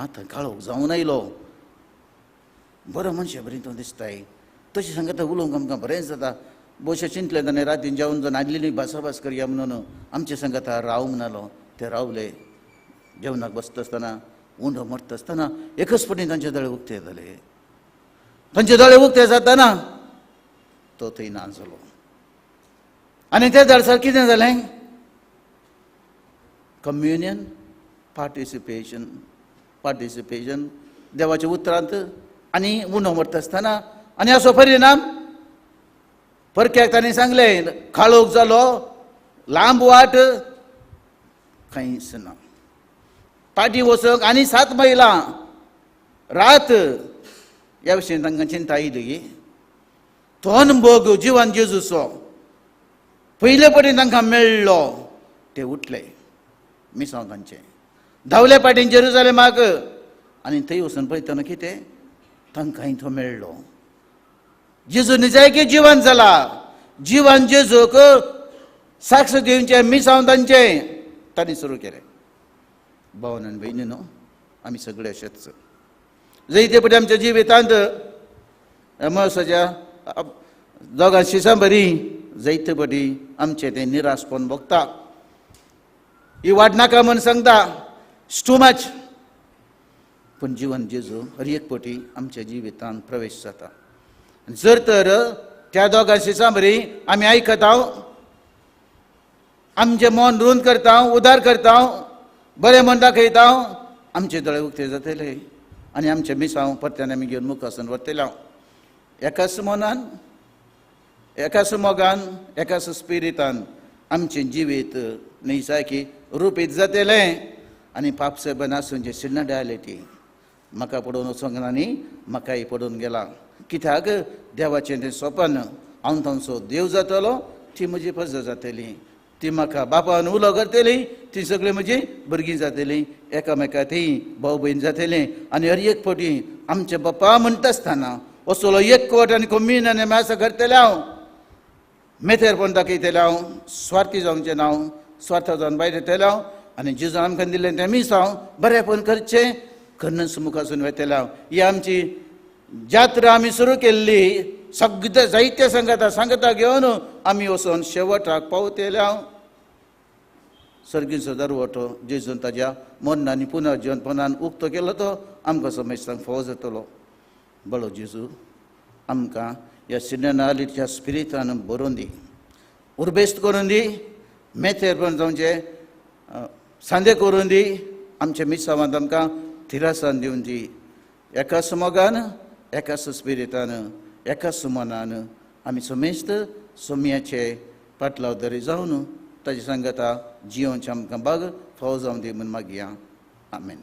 आतां काळोख जावन आयलो, बरो मनशा बरी तो दिसताय, तशें सांगता उलोवंक आमकां बरेंच जाता. बोशे चिंतलें ताणें रातीन जेवन जावन आदली भासाभास करया म्हणून आमचे सांगता राव म्हणालो. ते रावले. जेवणाक बसता आसतना उंडो मरता आसतना एकच पटी तांचे दोळे उक्ते जाले. तांचे दोळे उक्ते जातना तो थंय ना जालो. आनी त्या दळसार कितें जालें? कम्युनियन, पार्टिसिपेशन, पार्टिसिपेशन देवाच्या उतरांत आनी उणो मरता आसतना. आनी असो परिणाम परक्याक तांणी सांगलें काळोख जालो, लांब वाट कांयच ना, पाटी वचूंक आनी 7 मैलां रात. ह्या विशयी तांकां चिंता आयली. तो अनभोग जिवान जेजूचो पयले पटी तांकां मेळ्ळो. ते उठले मिसांव तांचें, धांवले पाटीन जेरुजालेमाक आनी थंय वचून पळयतना कितें तांकांय तो मेळ्ळो. जेजू निजायकी जिवन जाला, जिवन जेजूक साक्ष दिवचें मिसांव तांचें तांणी सुरू केलें. भावन आनी भयणी न्हू आमी सगळे अशेंच जंय ते पटी आमच्या जिवितांत एमसाच्या दोगां शिसां बरी जैते पटी आमचें तें निराशपण भोगता. ही वाट नाका म्हूण सांगता, it's too much. पूण जिवन जेजू हर एक पटी आमच्या जिवितांत प्रवेश जाता. जर तर त्या दोगां शिसां बरी आमी आयकता, आमचें मन रुंद करता, उदार करता, बरें मन दाखयता, आमचे दोळे उक्ते जातले आनी आमचें मिसांव परत्यान आमी घेवन मुखासून व्हरतले. एकाच मनान, एकाच मोगान, एकाच स्पिरितान आमचें जिवीत निजायकी रुपीत जातलें. आनी पापसेबन आसून जे सिनडायलिटी म्हाका पडोवन वचोंक ना न्ही, म्हाकाय पडून गेला. कित्याक देवाचें तें सोपन, हांव तांचो देव जातलो, ती म्हजी प्रजा जातली, ती म्हाका बापान उलो करतली, ती सगळीं म्हजी भुरगीं जातली, एकामेका ती भाव भयण जातली. आनी हर एक फावटी आमचे बापा म्हणटा आसतना असलो एक कोट आनी कम्युन आनी मासा करतलें हांव, मेथेरपण दाखयतलें हांव, स्वार्थी जावचें ना हांव, स्वार्थ जावन भायर येतलें हांव आनी जेजून आमकां दिल्लें तें मीस हांव बरेंपण करचें कन्नस मुखासून वेतलें हांव. ही आमची जात्रा आमी सुरू केल्ली, सगळें जायते सांगता सांगता घेवन आमी वचोन शेवटाक पावतले हांव. सर्गीचो दरवटो जेजून ताज्या मरणान आनी पुनर्जीवनपणान उक्तो केलो तो आमकां समजतांक फावो जातलो. बरो जेजू आमकां ह्या सिननालिटीच्या स्पिरितान बरोवन दी, उर्बेस्त करून दी, मेथेरपण जावचें सांदे करून दी, आमच्या मिसावांत आमकां थिरासान दिवन दी. एकाच मोगान, एकाच स्पिरितान, एकाच मनान आमी समेस्त सोम्याचे पाटलाव दरी जावन ताजे सांगता जियोवचें आमकां बाग फावो जावन दी म्हूण मागया. आमेन.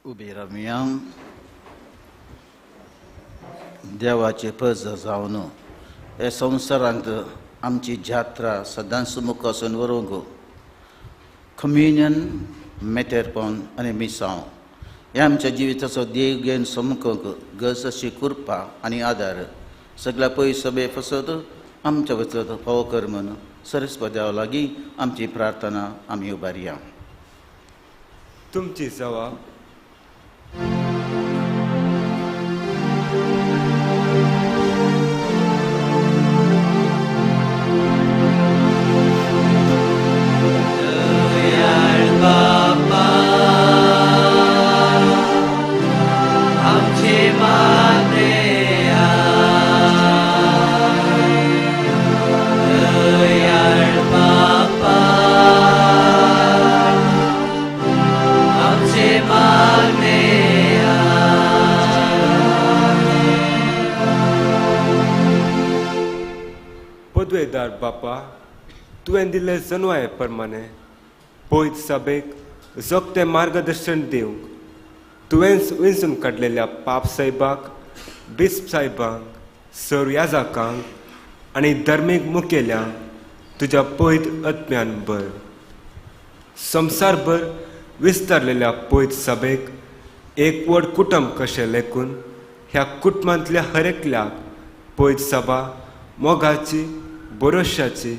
उबी रावया. देवाचे प्रजा जावन हे संवसारांत आमची जात्रा सदांच मुखासून व्हरूंक कम्युनियन, मेतेरपण आनी मिसांव हे आमच्या जिविताचो देव घेवन समकूंक गरज अशी कृपा आनी आदार सगळ्या पयस सभे फसत आमच्या वचत फावो कर म्हूण सरस्पत देवा लागीं आमची प्रार्थना आमी उबारया. तुमची सेवा पदवेदार बापा, तुवें दिल्ले जनवाये प्रमाणे पयत सभेक जोगतें मार्गदर्शन दिवंक तुवेंच विंचून काडलेल्या पाप साहेबाक, बिस्प साहेबांक, सर याजाकांक आनी धर्मीक मुखेल्यांक तुज्या पयत आत्म्यान भर. संवसारभर विस्तारलेल्या पयत सभेक एक व्हड कुटुंब कशें लेखून ह्या कुटुंबांतल्या हर एकल्याक पयत सभा मोगाची, भरोश्याची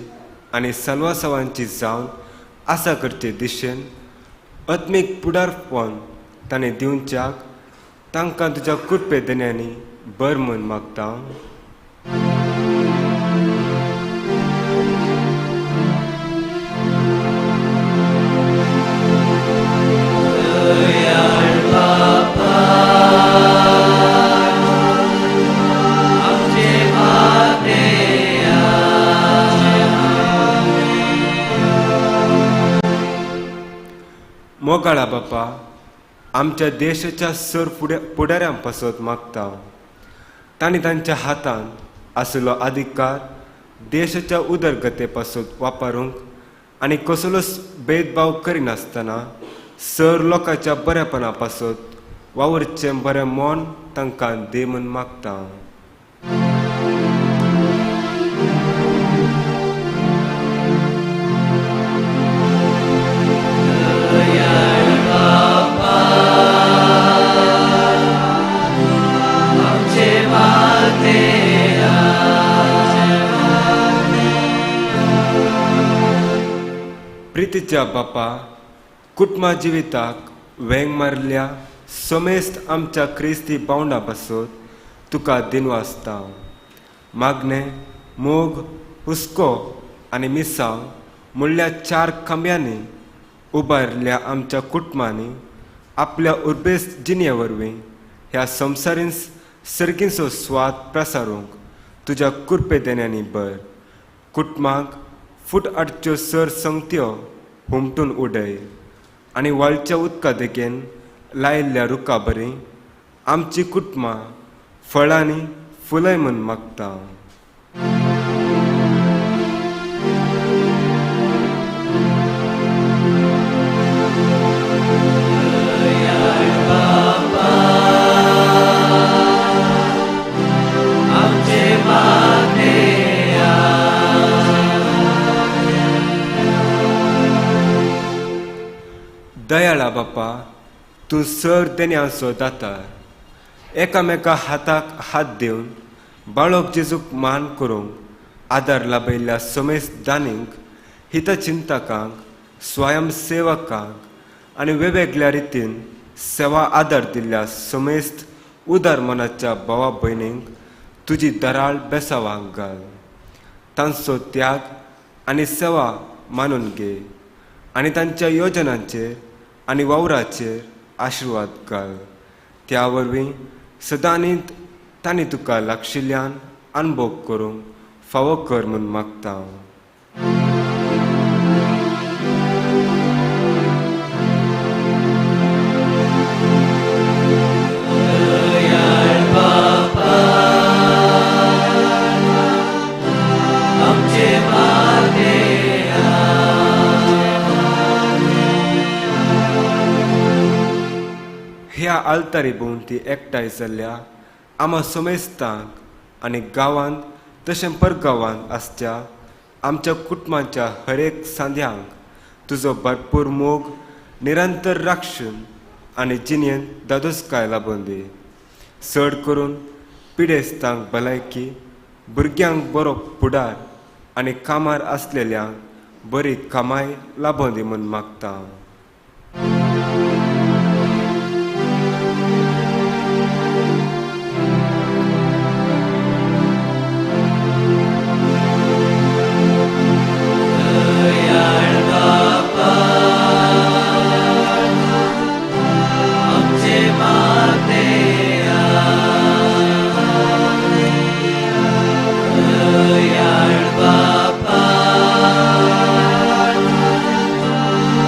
आनी सलवासवांची जावन आसा करचे दिशेन आत्मीक पुडारपण ताणें दिवच्याक तांकां तुज्या कृपे देण्यांनी बर म्हूण मागता. मोगाळा बापा, आमच्या देशाच्या सर फुडाऱ्यां पासत मागता तांणी तांच्या हातांत आशिल्लो अधिकार देशाच्या उदरगते पासत वापरूंक आनी कसलोच भेदभाव करिनासतना सर लोकांच्या बरेपणा पासत वावुरचें बरें मन तांकां दी म्हूण मागता. प्रितीच्या बापा, कुटुंबा जिविताक वेंग मारल्या समेस्त आमच्या क्रिस्ती भावंडा पासत तुका दिनवासता. मागणें, मोग, हुस्को आनी मिसांव म्हणल्या चार खांब्यांनी उबारिल्ल्या आमच्या कुटुंबांनी आपल्या उर्बेस्त जिणे वरवीं ह्या संवसारीन सर्गींचो स्वाद प्रसारूंक तुज्या कृपे देण्यांनी भर. कुटुंबांक फूट आडच्यो सर संगत्यो हुमटून उडय आनी व्हाळच्या उदका देगेन लायिल्ल्या रुखा बरी आमची कुटुंबां फळांनी फुलय म्हूण मागता. दयाळा बापा, तूं सर देण्यांचो दातार. एकामेका हाताक हात दिवन बाळक जेजूक मान करूंक आदार लाभयल्ल्या समेस्त दानींक, हितचिंतकांक, स्वयंसेवकांक आनी वेगवेगळ्या रितीन सेवा आदार दिल्ल्या समेस्त उदार मनाच्या भावा भयणींक तुजी दराळ बेसावांक घाल. तांचो त्याग आनी सेवा मानून घे आनी तांच्या योजनांचेर आनी वावराचेर आशिर्वाद घाल. त्या वरवीं सदांनीत तांणी तुका लागशिल्ल्यान अनुभव करूंक फावो कर म्हूण मागता. ह्या आल्तारी भोंवती एकठांय जाल्ल्या आमा समेस्तांक आनी गांवांत तशें परगांवांत आसच्या आमच्या कुटुंबाच्या हरेक सांद्यांक तुजो भरपूर मोग निरंतर राक्षून आनी जिणेंत दादोसकाय लाबून दी. चड करून पिडेस्तांक भलायकी, भुरग्यांक बरो फुडार आनी कामार आसलेल्यांक बरी कामाय लाबून दी म्हूण मागता.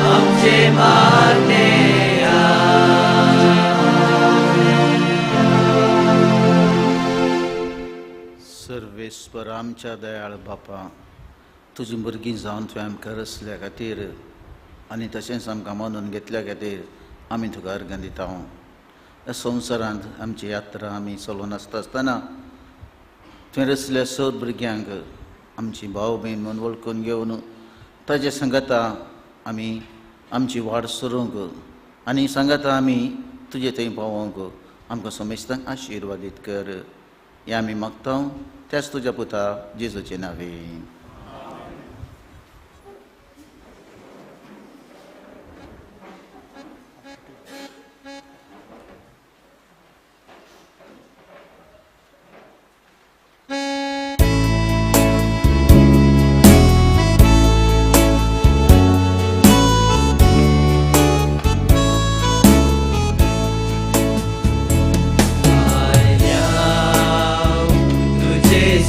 आमचे सर्वेस्पर आमच्या दयाळ बापा, तुजी भुरगीं जावन तुवें आमकां रचल्या खातीर आनी तशेंच आमकां मानून घेतल्या खातीर आमी तुका अर्गां दिता. ह्या संवसारांत आमची यात्रा आमी चलोवन आसता आसतना तुवें रचल्या सद भुरग्यांक आमची भाव भयण म्हूण वळखून घेवन ताजे सांगाता आमी आमची वाड सरूंक आनी सांगाता आमी तुजे थंय पावोवंक आमकां समेस्तांक आशिर्वादीत कर. हें आमी मागता त्याच तुज्या पुता जेजूचे नांवे.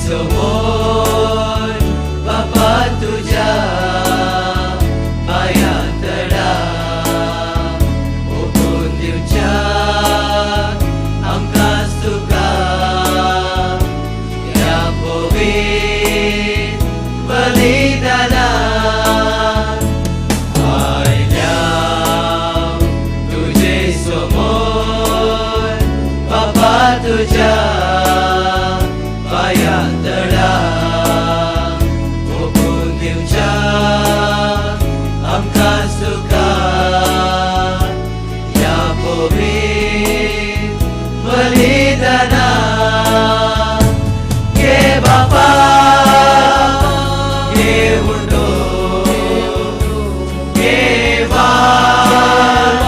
समोर बापा तुझ्या पांयातडा ओपून दिवच्या आमकांच तुका ह्या पवित्र बलिदाना. आयल्या तुजे समोर बापा तुझ्या पांयातडा ओपून दिवच्या आमकांच तुका ह्या पवित्र बलिदाना. घे बापा घे उंडो घे वाल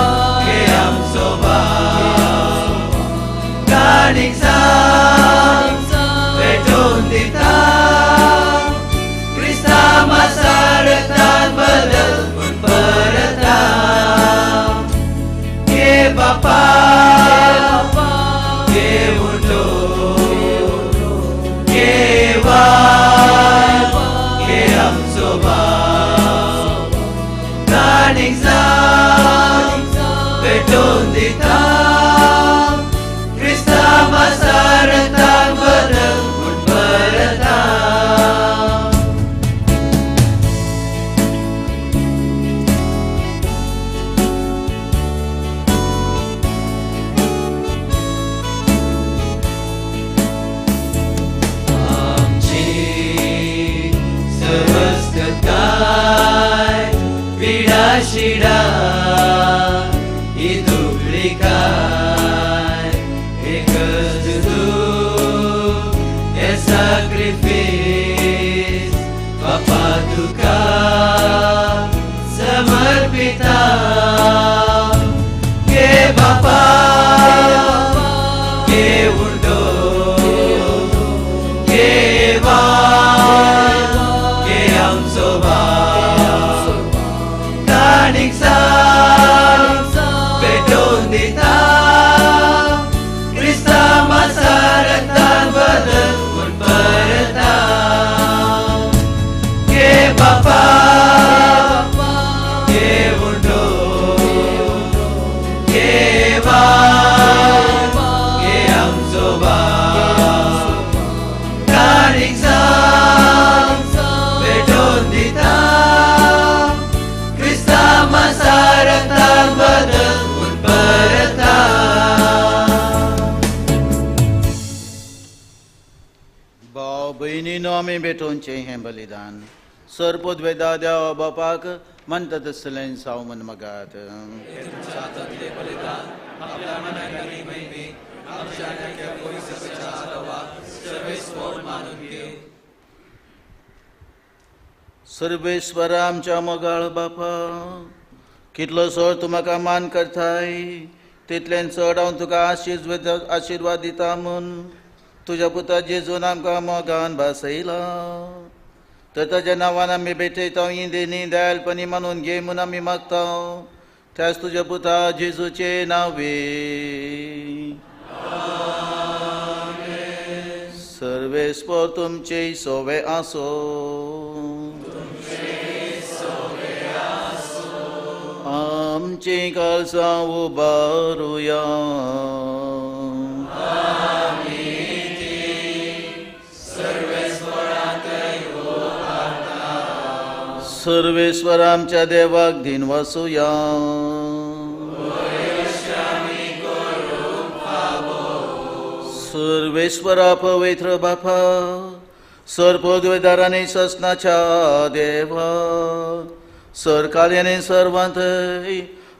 घे आमचो भाव काणीक सांग पेटोवन दिता क्रिस्तांवा रक्तान बदल म्हूण परता. घे बापा घे उंडो घे वाल घे आमचो भाव काणीक सांग पेटोवन दिता क्रिस्तांवा रक्तान बदल म्हूण परता. आमची समस्तताय पिडा शिडा ही दुबळी काय एकच तूं हें साक्रिफीस बापा तुका समर्पिता. घे बापा घे उंडो घे वाल घे आमचो भाव काणीक सांग पेटोवन दिता क्रिस्तांवा रक्तान बदल म्हूण परता. घे बापा घे उंडो घे वाल घे आमचो भाव काणीक सांग पेटोवन दिता क्रिस्तांवा रक्तान बदल म्हूण परता. भाव भयणीनो आमी भेटोवचें हें बलिदान सरपोत वेदा देवा बापाक म्हणटा तसलें साव मन मगात. सर्वेस्वर आमच्या मोगाळ बापा, कितलो सोड तूं म्हाका मान करताय तितल्यान चड हांव तुका आशिर्वाद दिता म्हूण तुज्या पुता जेजून आमकां मोगान भासयला. तर ताज्या नांवान आमी भेटयता ही देणी दयालपणी मानून घे म्हूण आमी मागता त्याच तुज्या पुता जेजूचे नांवे. सर्वेस्पर तुमचे सोवे आसो. आमचे काळजां उबारुया. सर्वेस्पर सर्वेश्वर आमच्या देवाक दिन वासुया. सर्वेश्वरा पवित्र बापा, सर पदवेदारांनी ससनाच्या देवा, सरकार्याने सर्वांत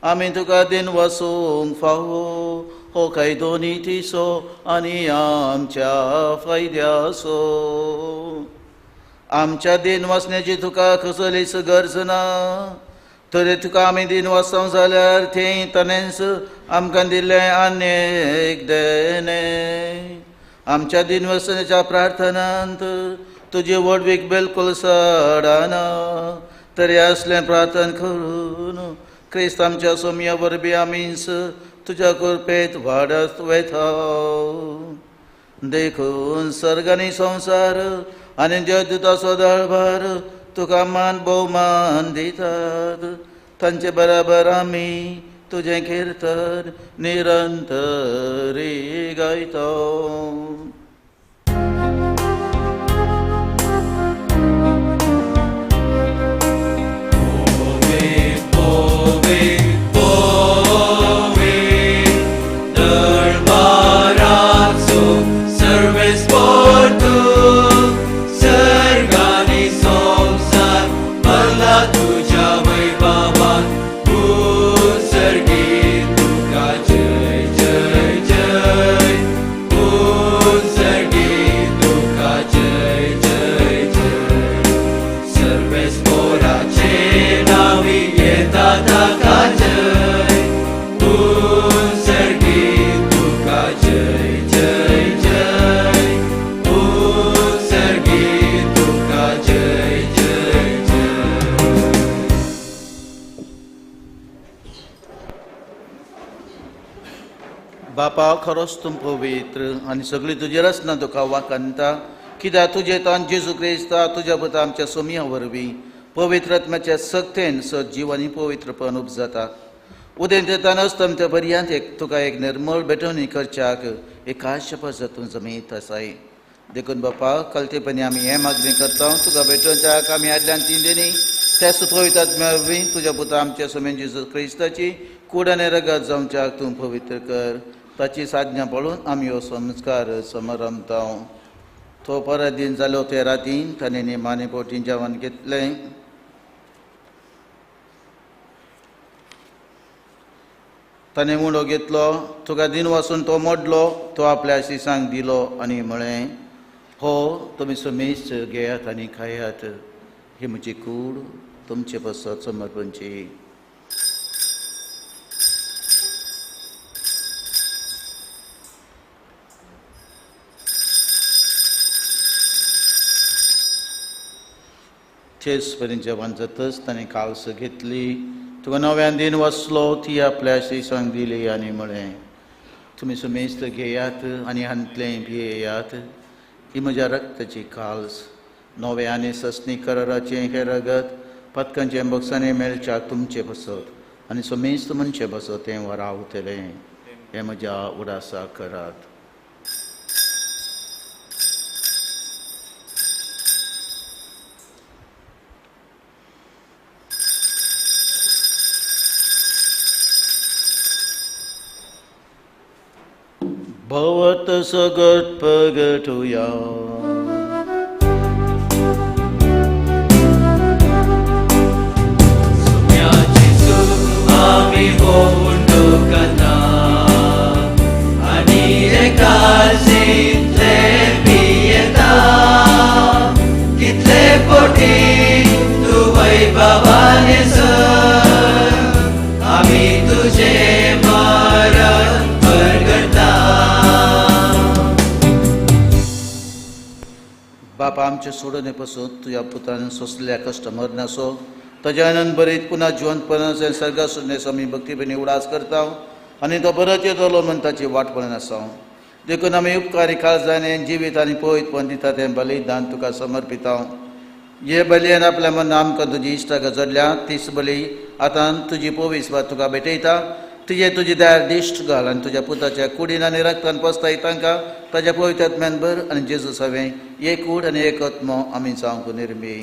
आमी तुका दिन वसूंक फावो हो कायदो नितीचो आनी आमच्या फायद्याचो. आमच्या दिन वाचण्याची तुका कसलीच गरज ना, तरी तुका आमी दिन वाचता जाल्यार थंय ताणेंच आमकां दिल्लें आनी एक देणें. आमच्या दिन वसण्याच्या प्रार्थनांत तुजी व्हडवीक बिलकुल सडना, तरी असलें प्रार्थना करून क्रिस्त आमच्या सोम्या वरवीं आमीच तुज्या कृपेत वाडत वयता. देखून सर्ग आनी संवसार आनी देवदूताचो दळभार तुका मान भोवमान दितात, तांचे बराबर आमी तुजें किर्तन निरंतरी गायता. बापा, खरोच तूं पवित्र आनी सगळी तुजी रचना तुका वाखाणता, कित्याक तुजें तान जेजू क्रिस्ता तुज्या पुता आमच्या सोमया वरवीं पवित्र आत्म्याच्या सक्तेन सजीव आनी पवित्रपण उपजाता. उदेंत अस्तमते पर्यंत एक तुका एक निर्मळ भेटवणी करच्याक एक खास शपथ तूं जमीत आसाय. देखून बापा, कलतेपणी आमी हें मागणी करता, तुका भेटोवच्याक आमी आदल्यान तीन दिनी त्याच पवित्र आत्म्या वरवीं तुज्या पुता आमच्या सोम्या जेजू क्रिस्ताची कूड आनी रगत जावच्याक तूं पवित्र कर. ताची साधना पळोवन आमी हो संस्कार समारंभता. तो परत दिन जालो ते रातीन ताणें निमाणे पोटी जेवण घेतलें. ताणें उंडो घेतलो, तुका दिन वासून तो मोडलो, तो आपल्या शिसांक दिलो आनी म्हळें, हो तुमी समेस्त घेयात आनी खायात, ही म्हजी कूड तुमचे पासत समर्पणची. तेच परी जेवण जातच ताणें काल्स घेतली, तुका नव्यान दिन वसलो, ती आपल्या शिसांक दिली आनी म्हळें, तुमी समेस्त घेयात आनी हांतलें पियेयात, ही म्हज्या रक्ताची काल्स, नवें आनी सस्नी कराराचें हें रगत पदकांचें बक्षांनी मेळच्याक तुमचें बसत आनी समेस्त मनशें बसत तें वरावतलें, हें म्हज्या उडासाक करात. भवत सगट प्रगटुया. आमी हो उंडो करता आनी एकासींतले पियेता, कितले पोटी तूं वैभवाने सर आमी तुजें मरण परगटा. बापा, आमचे सोडणे पसून तुज्या पुतान सोंसल्या कश्ट मरणाचो ताज्या आनंद बरीत पुन्हा जिवंतपणाचे सर्गा सोडण्याचो आमी भक्तीपणी उडास करता आनी तो परत येतलो म्हण ताची वाट पळयन आसा. देखून आमी उपकारी काळजाने जिवीत आनी पवित्रपण दिता तें बलिदान तुका समर्पिता. हे बलयान आपल्या मनान आमकां तुजी इश्टाक जोडल्या तीच बली आतां तुजी पविस वा तुका भेटयता. तुजे तुजी दार दिश्ट घाल आनी तुज्या पुताच्या कुडीन आनी रक्तान पसताय तांकां ताज्या पवित्र आत्म्यान भर आनी जेजू सवें एक कूड आनी एक आत्मो आमी जावंक निर्मी.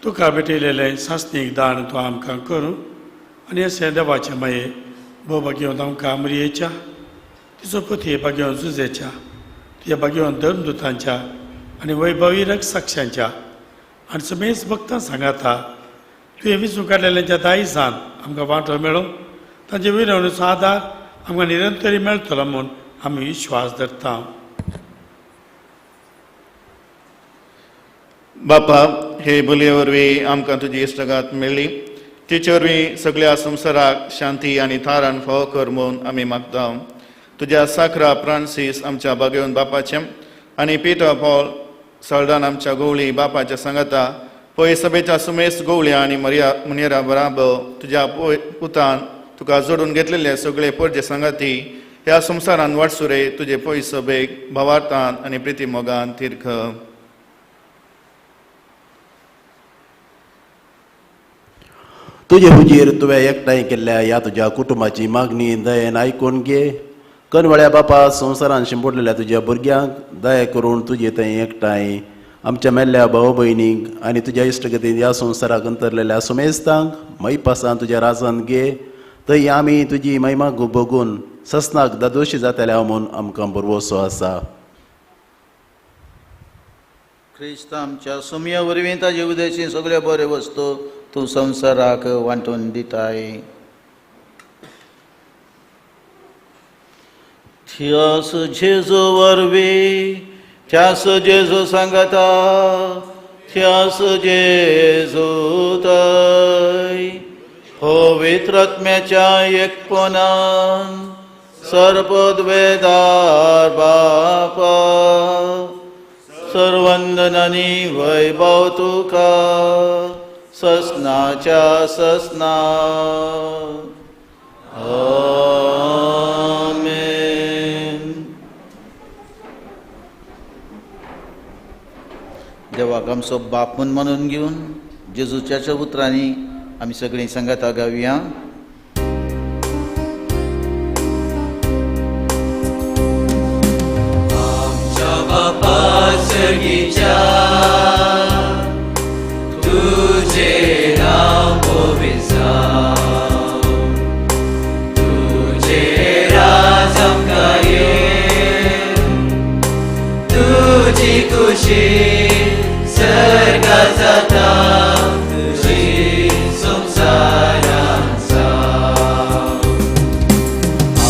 तुका भेटयलेलें सासणीक दान तूं आमकां करूं आनी अशें देवाचें माये भोव भाग्यवंत आमकां मरियेच्या तिचो पती भाग्यवंत जुजेच्या तुज्या भाग्यवंत धर्मदुतांच्या आनी वैभवी रक्षांच्या आनी समेस्त भक्तां सांगाता तुवें विंचून काडलेल्यांच्या दायजान आमकां वांटो मेळो तांचे विनवणीचो आदार आमकां निरंतरी मेळटलो म्हूण आमी विश्वास धरता. बापा, हे बोलये वरवीं आमकां तुजी इश्टगात मेळ्ळी, तिचे वरवीं सगळ्या संवसाराक शांती आनी थारान फावो कर म्हूण आमी मागता. तुज्या साखरा फ्रांसीस आमच्या बागेवन बापाचें आनी पिटर पॉल सळदान आमच्या गोवळी बापाच्या सांगाता पय सभेच्या सुमेस गोवळ्या आनी मरिया मुनेरा बराबर तुज्या पुतान तुका जोडून घेतलेले सगळे परजे सांगाती ह्या संवसारान वाटसुरे तुजे पय सभेक भावार्थान आनी प्रिती मोगान तीर्ख. तुजे हुजीर तुवें एकठांय केल्ल्या ह्या तुज्या कुटुंबाची मागणी दयेन आयकून घे. कनवळ्या बापा, संवसारान शिंपडलेल्या तुज्या भुरग्यांक दया करून तुजे थंय एकठांय आमच्या मेल्ल्या भाव भयणींक आनी तुज्या इश्टगतीन ह्या संवसाराक अंतरलेल्या सुमेस्तांक मैपासान तुज्या राजान घे. थंय आमी तुजी महिमा भोगून ससनाक दादोशी जातल्या म्हूण आमकां भरवसो आसा. क्रिस्त आमच्या सुमया वरवीं ताजे उदेशी सगळ्यो बऱ्यो वस्तू तूं संवसाराक वांटून दिताय. थियास जेजू वरवीं, त्यास जेजू सांगता, त्यास जेजू तय पवित्र आत्म्याच्या एकपणान सर्पद्वेदार बापा सर्वंदनानी वैभव तुका ससनाच्या ससना. आमेन. देवाक आमचो बाप म्हूण मानून घेवन जेजूच्या उतरांनी आमी सगळीं सांगाता गावया. आमच्या बापा सर्गीच्या तुझे नाव पवित्र जावं, तुझे राज आमकां येवं, तुजी खुशी सर्गात जाता तुजी संवसारांत जावं.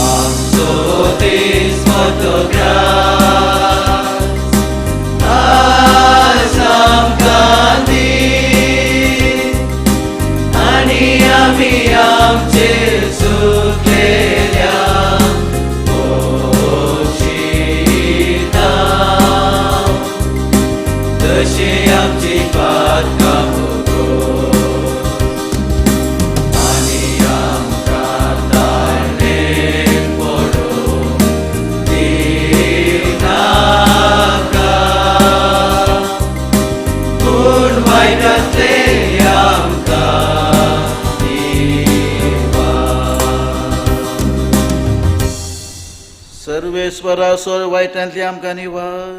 आमचो दीस मोठो ग्रास आज आमकां दी आनी आमी आमचे चुकलेल्या पोशिता तशी आमची पातकां आनी आमकां तारणेक पडूंक दिनाका, पूण वायटांतलें आमकां निवार. सर्वेस्वरा सोर वायटांतली आमकां निवार,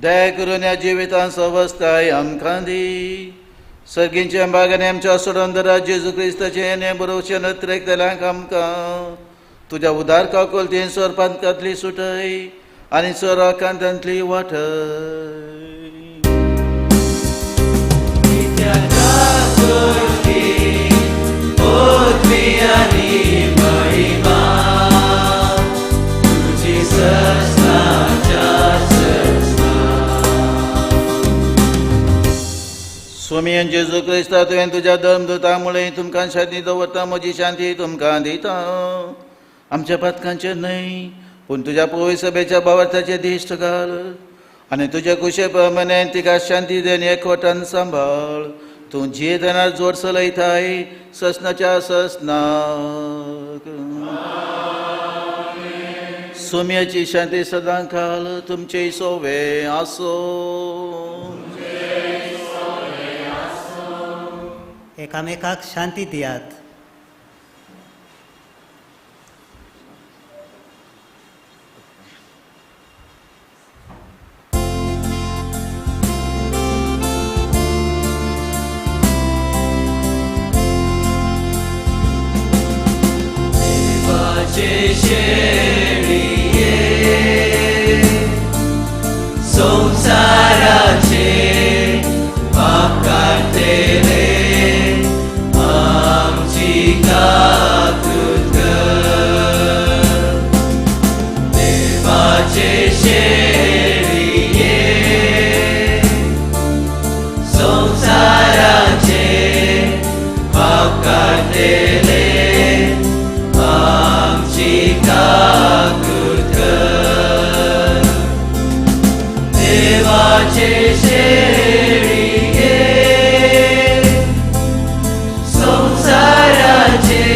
दया करून ह्या जिवितान सवस्ताय आमकां दी. सर्गींच्या बागांनी आमच्या सोडंदरा जेजू क्रिस्ताचें येणें बरोवचें नत्रेक आमकां तुज्या उदार काकुळटेन सोरपांतली सुटय आनी सोराकांतांतली वाटय. पृथ्वी आनी महिमा तुजी ससनाच्या ससना. स्वामी जेजू क्रिस्ता, तुवें तुज्या धर्मदुता मुळे तुमकां शांती दवरता, म्हजी शांती तुमकां दिता. आमच्या पातकांचेर न्हय पूण तुज्या पवित्र सभेच्या भावार्थाचेर दिश्ट घाल आनी तुज्या कुशे प्रमाणे तिका शांती then एकवटान सांबाळ. तूं जियेतना जोर चलयताय ससनाच्या ससनाक. सोम्याची शांती सदां काल तुमचे सोवे आसो. एकामेकाक शांती दियात. संवसाराचे पाप काडटले आमची काकूत कर. देवाचे शेळये संवसाराचे पाप काडटले आमची काकूत कर. देवाचे शेळये संवसाराचे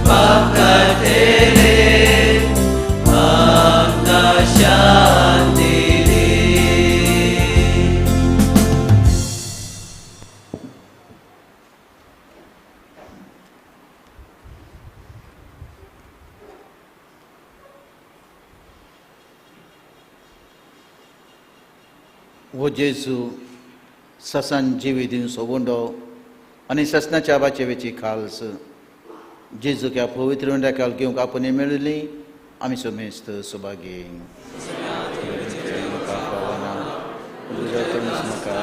पाप काडटले आमकां शांती दी. हो जेजू ससान जिवी दिवचो उंडो आनी ससनाच्या बाचेवेची खालस जेजूक ह्या पवित्र उंड्या घेवंक आपूण मेळिल्ली आमी समेस्त सुभागी. तुज्या म्हाका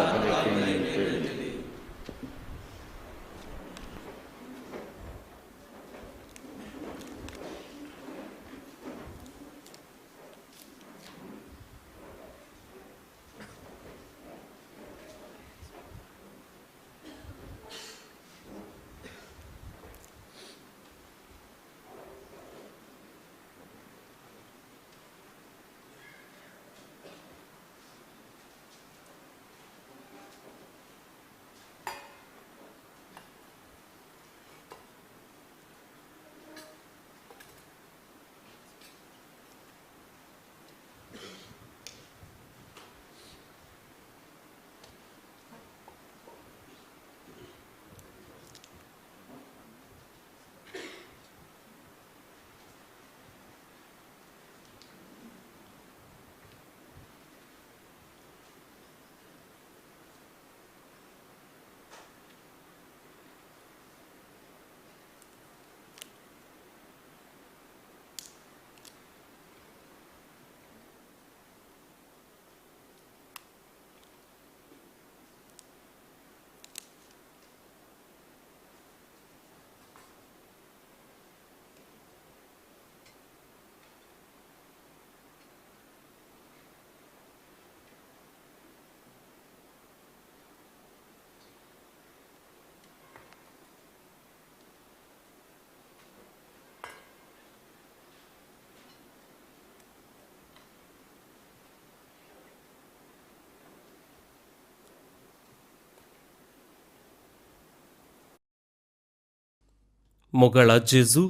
मोगाळा जेजू,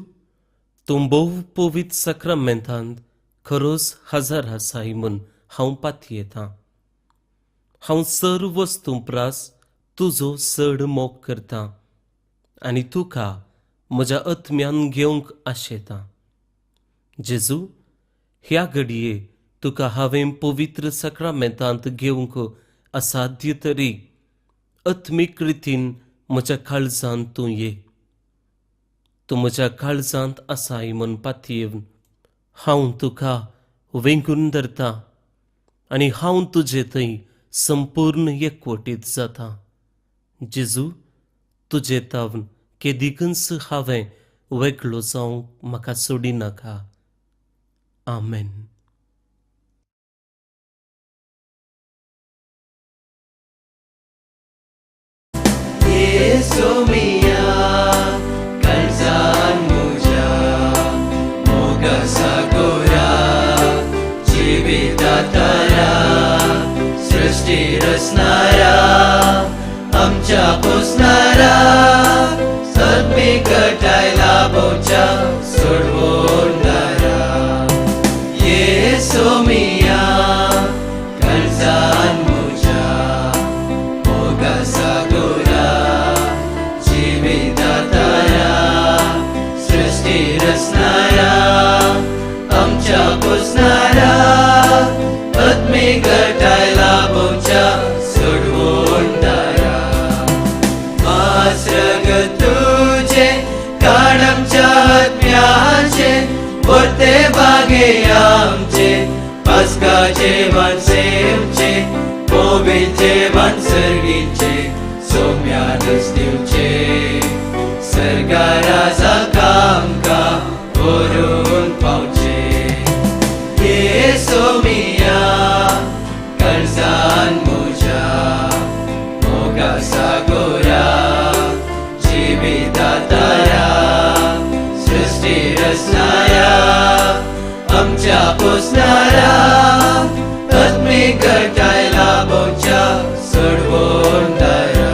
तूं भोव पवित्र साक्रामेंतांत खरोच हजर आसाय म्हूण हांव पातयेतां. हांव सर्व वस्तूं प्रास तुजो चड मोग करतां आनी तुका म्हज्या आत्म्यान घेवंक आशेतां. जेजू, ह्या घडये तुका हांवें पवित्र साक्रामेंतांत घेवंक असाध्य तरी आत्मीक रितीन म्हज्या काळजांत तूं ये. तूं म्हज्या काळजांत आसाय म्हूण पातयेवन हांव तुका वेंगून धरतां आनी हांव तुजे थंय संपूर्ण एकवटीत जाता. जेजू, तुजे तावन केदिकूच हांवें वेगळो जावंक म्हाका सोडिनाका. आमेन. Yesu mia kalzan muja moga sagora जीवितातारा सृष्टी रचणारा आमच्या पोसणारा सद्मिकटाय लाभोवच्या सोडवणारा. येसू मिया काळजान म्हज्या मोगा सागोरा जिवितातारा सृष्टी रचणारा आमच्या पोसणारा आत्मिकटाय लाभोवच्या सोडवणारा. मास्रग तुझे काण आमच्या आत्म्याचे वरते बागे आमचे पास्काचे वांसे. पवित्र जेवण सर्गीचे सोम्यानच दिवचे सर्गा राजा आमकां व्हरून पावचे ये सोमिया काळजान म्हज्या मोगा सागोरा जिविता तारा सृष्टी रचनाया आमच्या पोसणारा आत्मीक घटाय लाभोवच्या सोडवून दारा.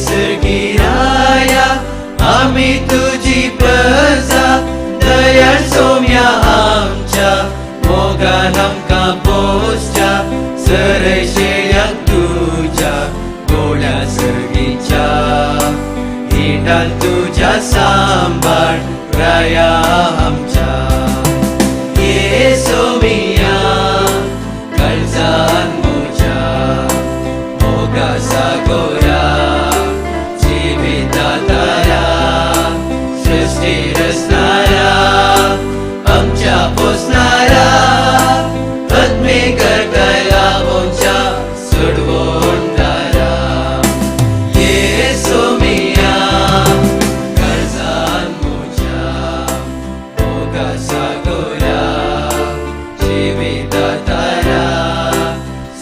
सर्गीराया आमी तुजी प्रजा दयाळ सोम्या आमच्या मोगान आमकां पोसच्या सरय शेळ्यांक तुज्या गोड्या सर्गीच्या हिंडान तुज्या सांबाळ राया आमच्या ये सोमिया काळजान म्हज्या मोगा सागोरा जिविता तारा सृष्टी रचणारा आमच्या पोसणारा आत्मीक घटाय लाभोवच्या सोडवून दारा ये सोमिया काळजान म्हज्या मोगा सागोरा जिविता तारा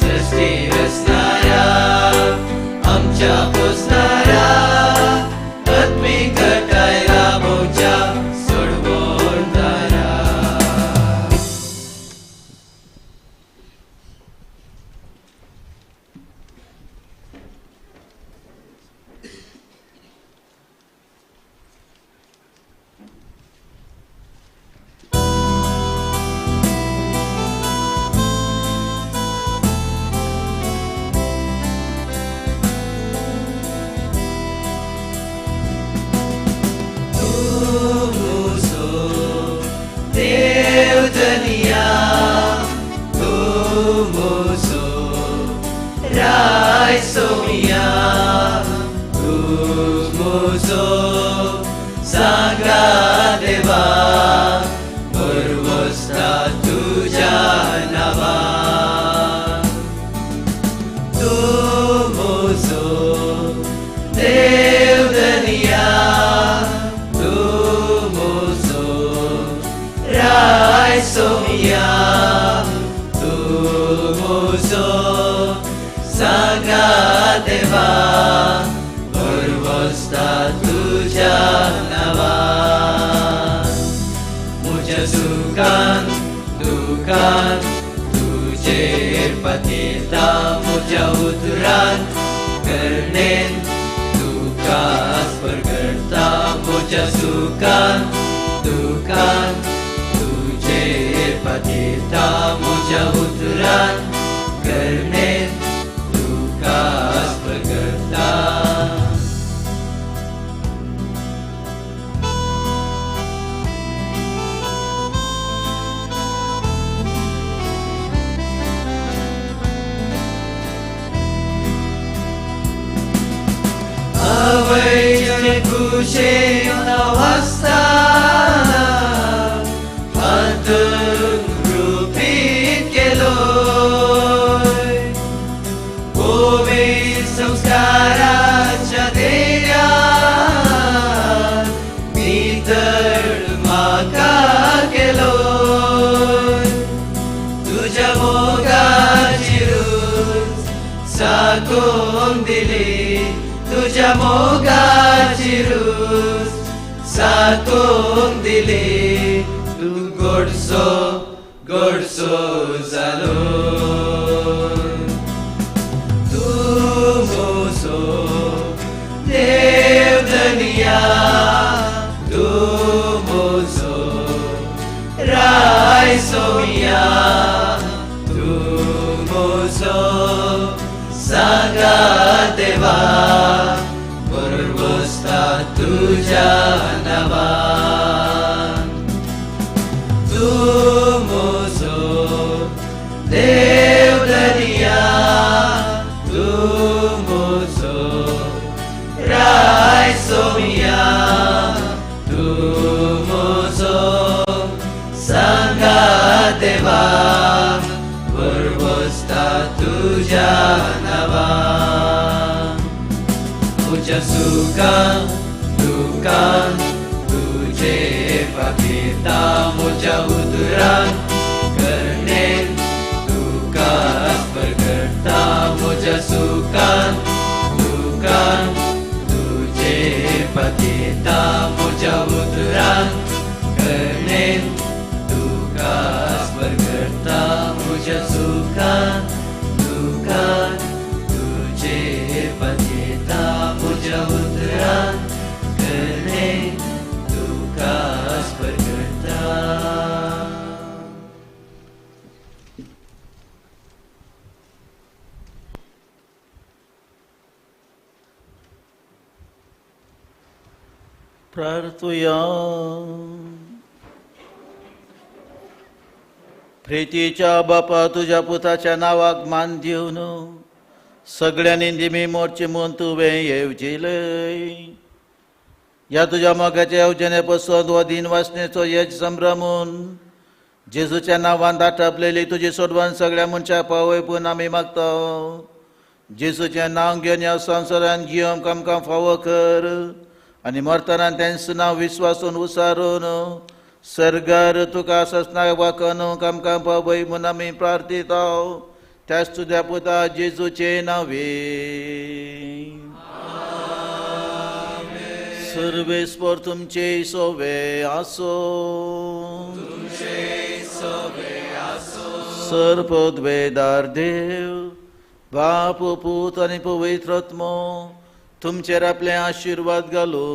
सृष्टी रचणारा आमच्या पोसणारा आत्मीक घटाय लाभोवच्या सोडवून दारा. तूं म्हजो देव धनिया तूं म्हजो राय सोमिया तूं म्हजो सांगा देवा बरवसता तुज्या नांवान तूं म्हजो देव धनिया तूं म्हजो राय सोमिया तूं म्हजो सांगा देवा बरवसता तुज्या नांवान म्हज्या सुखान दुखान तुजेर पातयेता म्हज्या उतरान करणेन तुकाच परगडता म्हज्या सुखान दुखान तुजेर पातयेता म्हज्या उतरान करणेन तुकाच परगडता. आवयचे कुशेन वासतना हातून रुपीत केलोय पवित्र संस्काराच्या धैर्यान नितळ म्हाका केलोय तुज्या मोगाची रूच साकोवन दिली तुज्या मोगाची रूच साकोवन दिली तूं गोडसो गोडसो जालो तूं म्हजो देव धनिया तूं म्हजो राय सोमिया तूं म्हजो सांगा देवा बरवसता तुज्या नांवान तूं म्हजो देव धनिया बसता तुज्या नांवान म्हज्या सुखान दुखान तुजे पाखेता म्हज्या उतरान करणेन तुका परगटता म्हज्या सुखान दुखान तुजे पाखेता म्हज्या उतरान करणेन तुका परगटता म्हज्या सुखान दुखान तुजे पाखेता म्हज्या उतरान करणेन तुका परगटता. प्रार्थुया. प्रितीच्या बापा तुज्या पुताच्या नांवाक मान दिवन सगळ्यांनी दिमी मोडची म्हूण तुवें येवजिलय. ह्या तुज्या मोगाच्या येवजणे पसून हो दिन वासनेचो यज संभ्रमून जेजूच्या नांवान दाटपलेली तुजी सोडवण सगळ्या मनशां पावय पूण आमी मागता. जेजूचें नांव घेवन ह्या संवसारान जियोंक आमकां फावो कर आनी मरतना तेंच नांव विस्वासून उसारून सर्गार तुका ससना वाकनूंक आमकां पावय म्हूण आमी प्रार्थिता त्याच तुज्या पुता जेजूचे नांवे. सर्वेस्पर तुमचे सोवे आसो. सर्पद्वेदार देव बाप पूत आनी पवित्र आत्मो तुमचेर आपले आशिर्वाद घालू.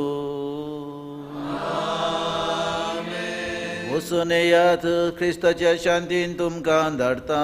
वचून येयात, क्रिस्ताच्या शांतीन तुमकां धाडटा.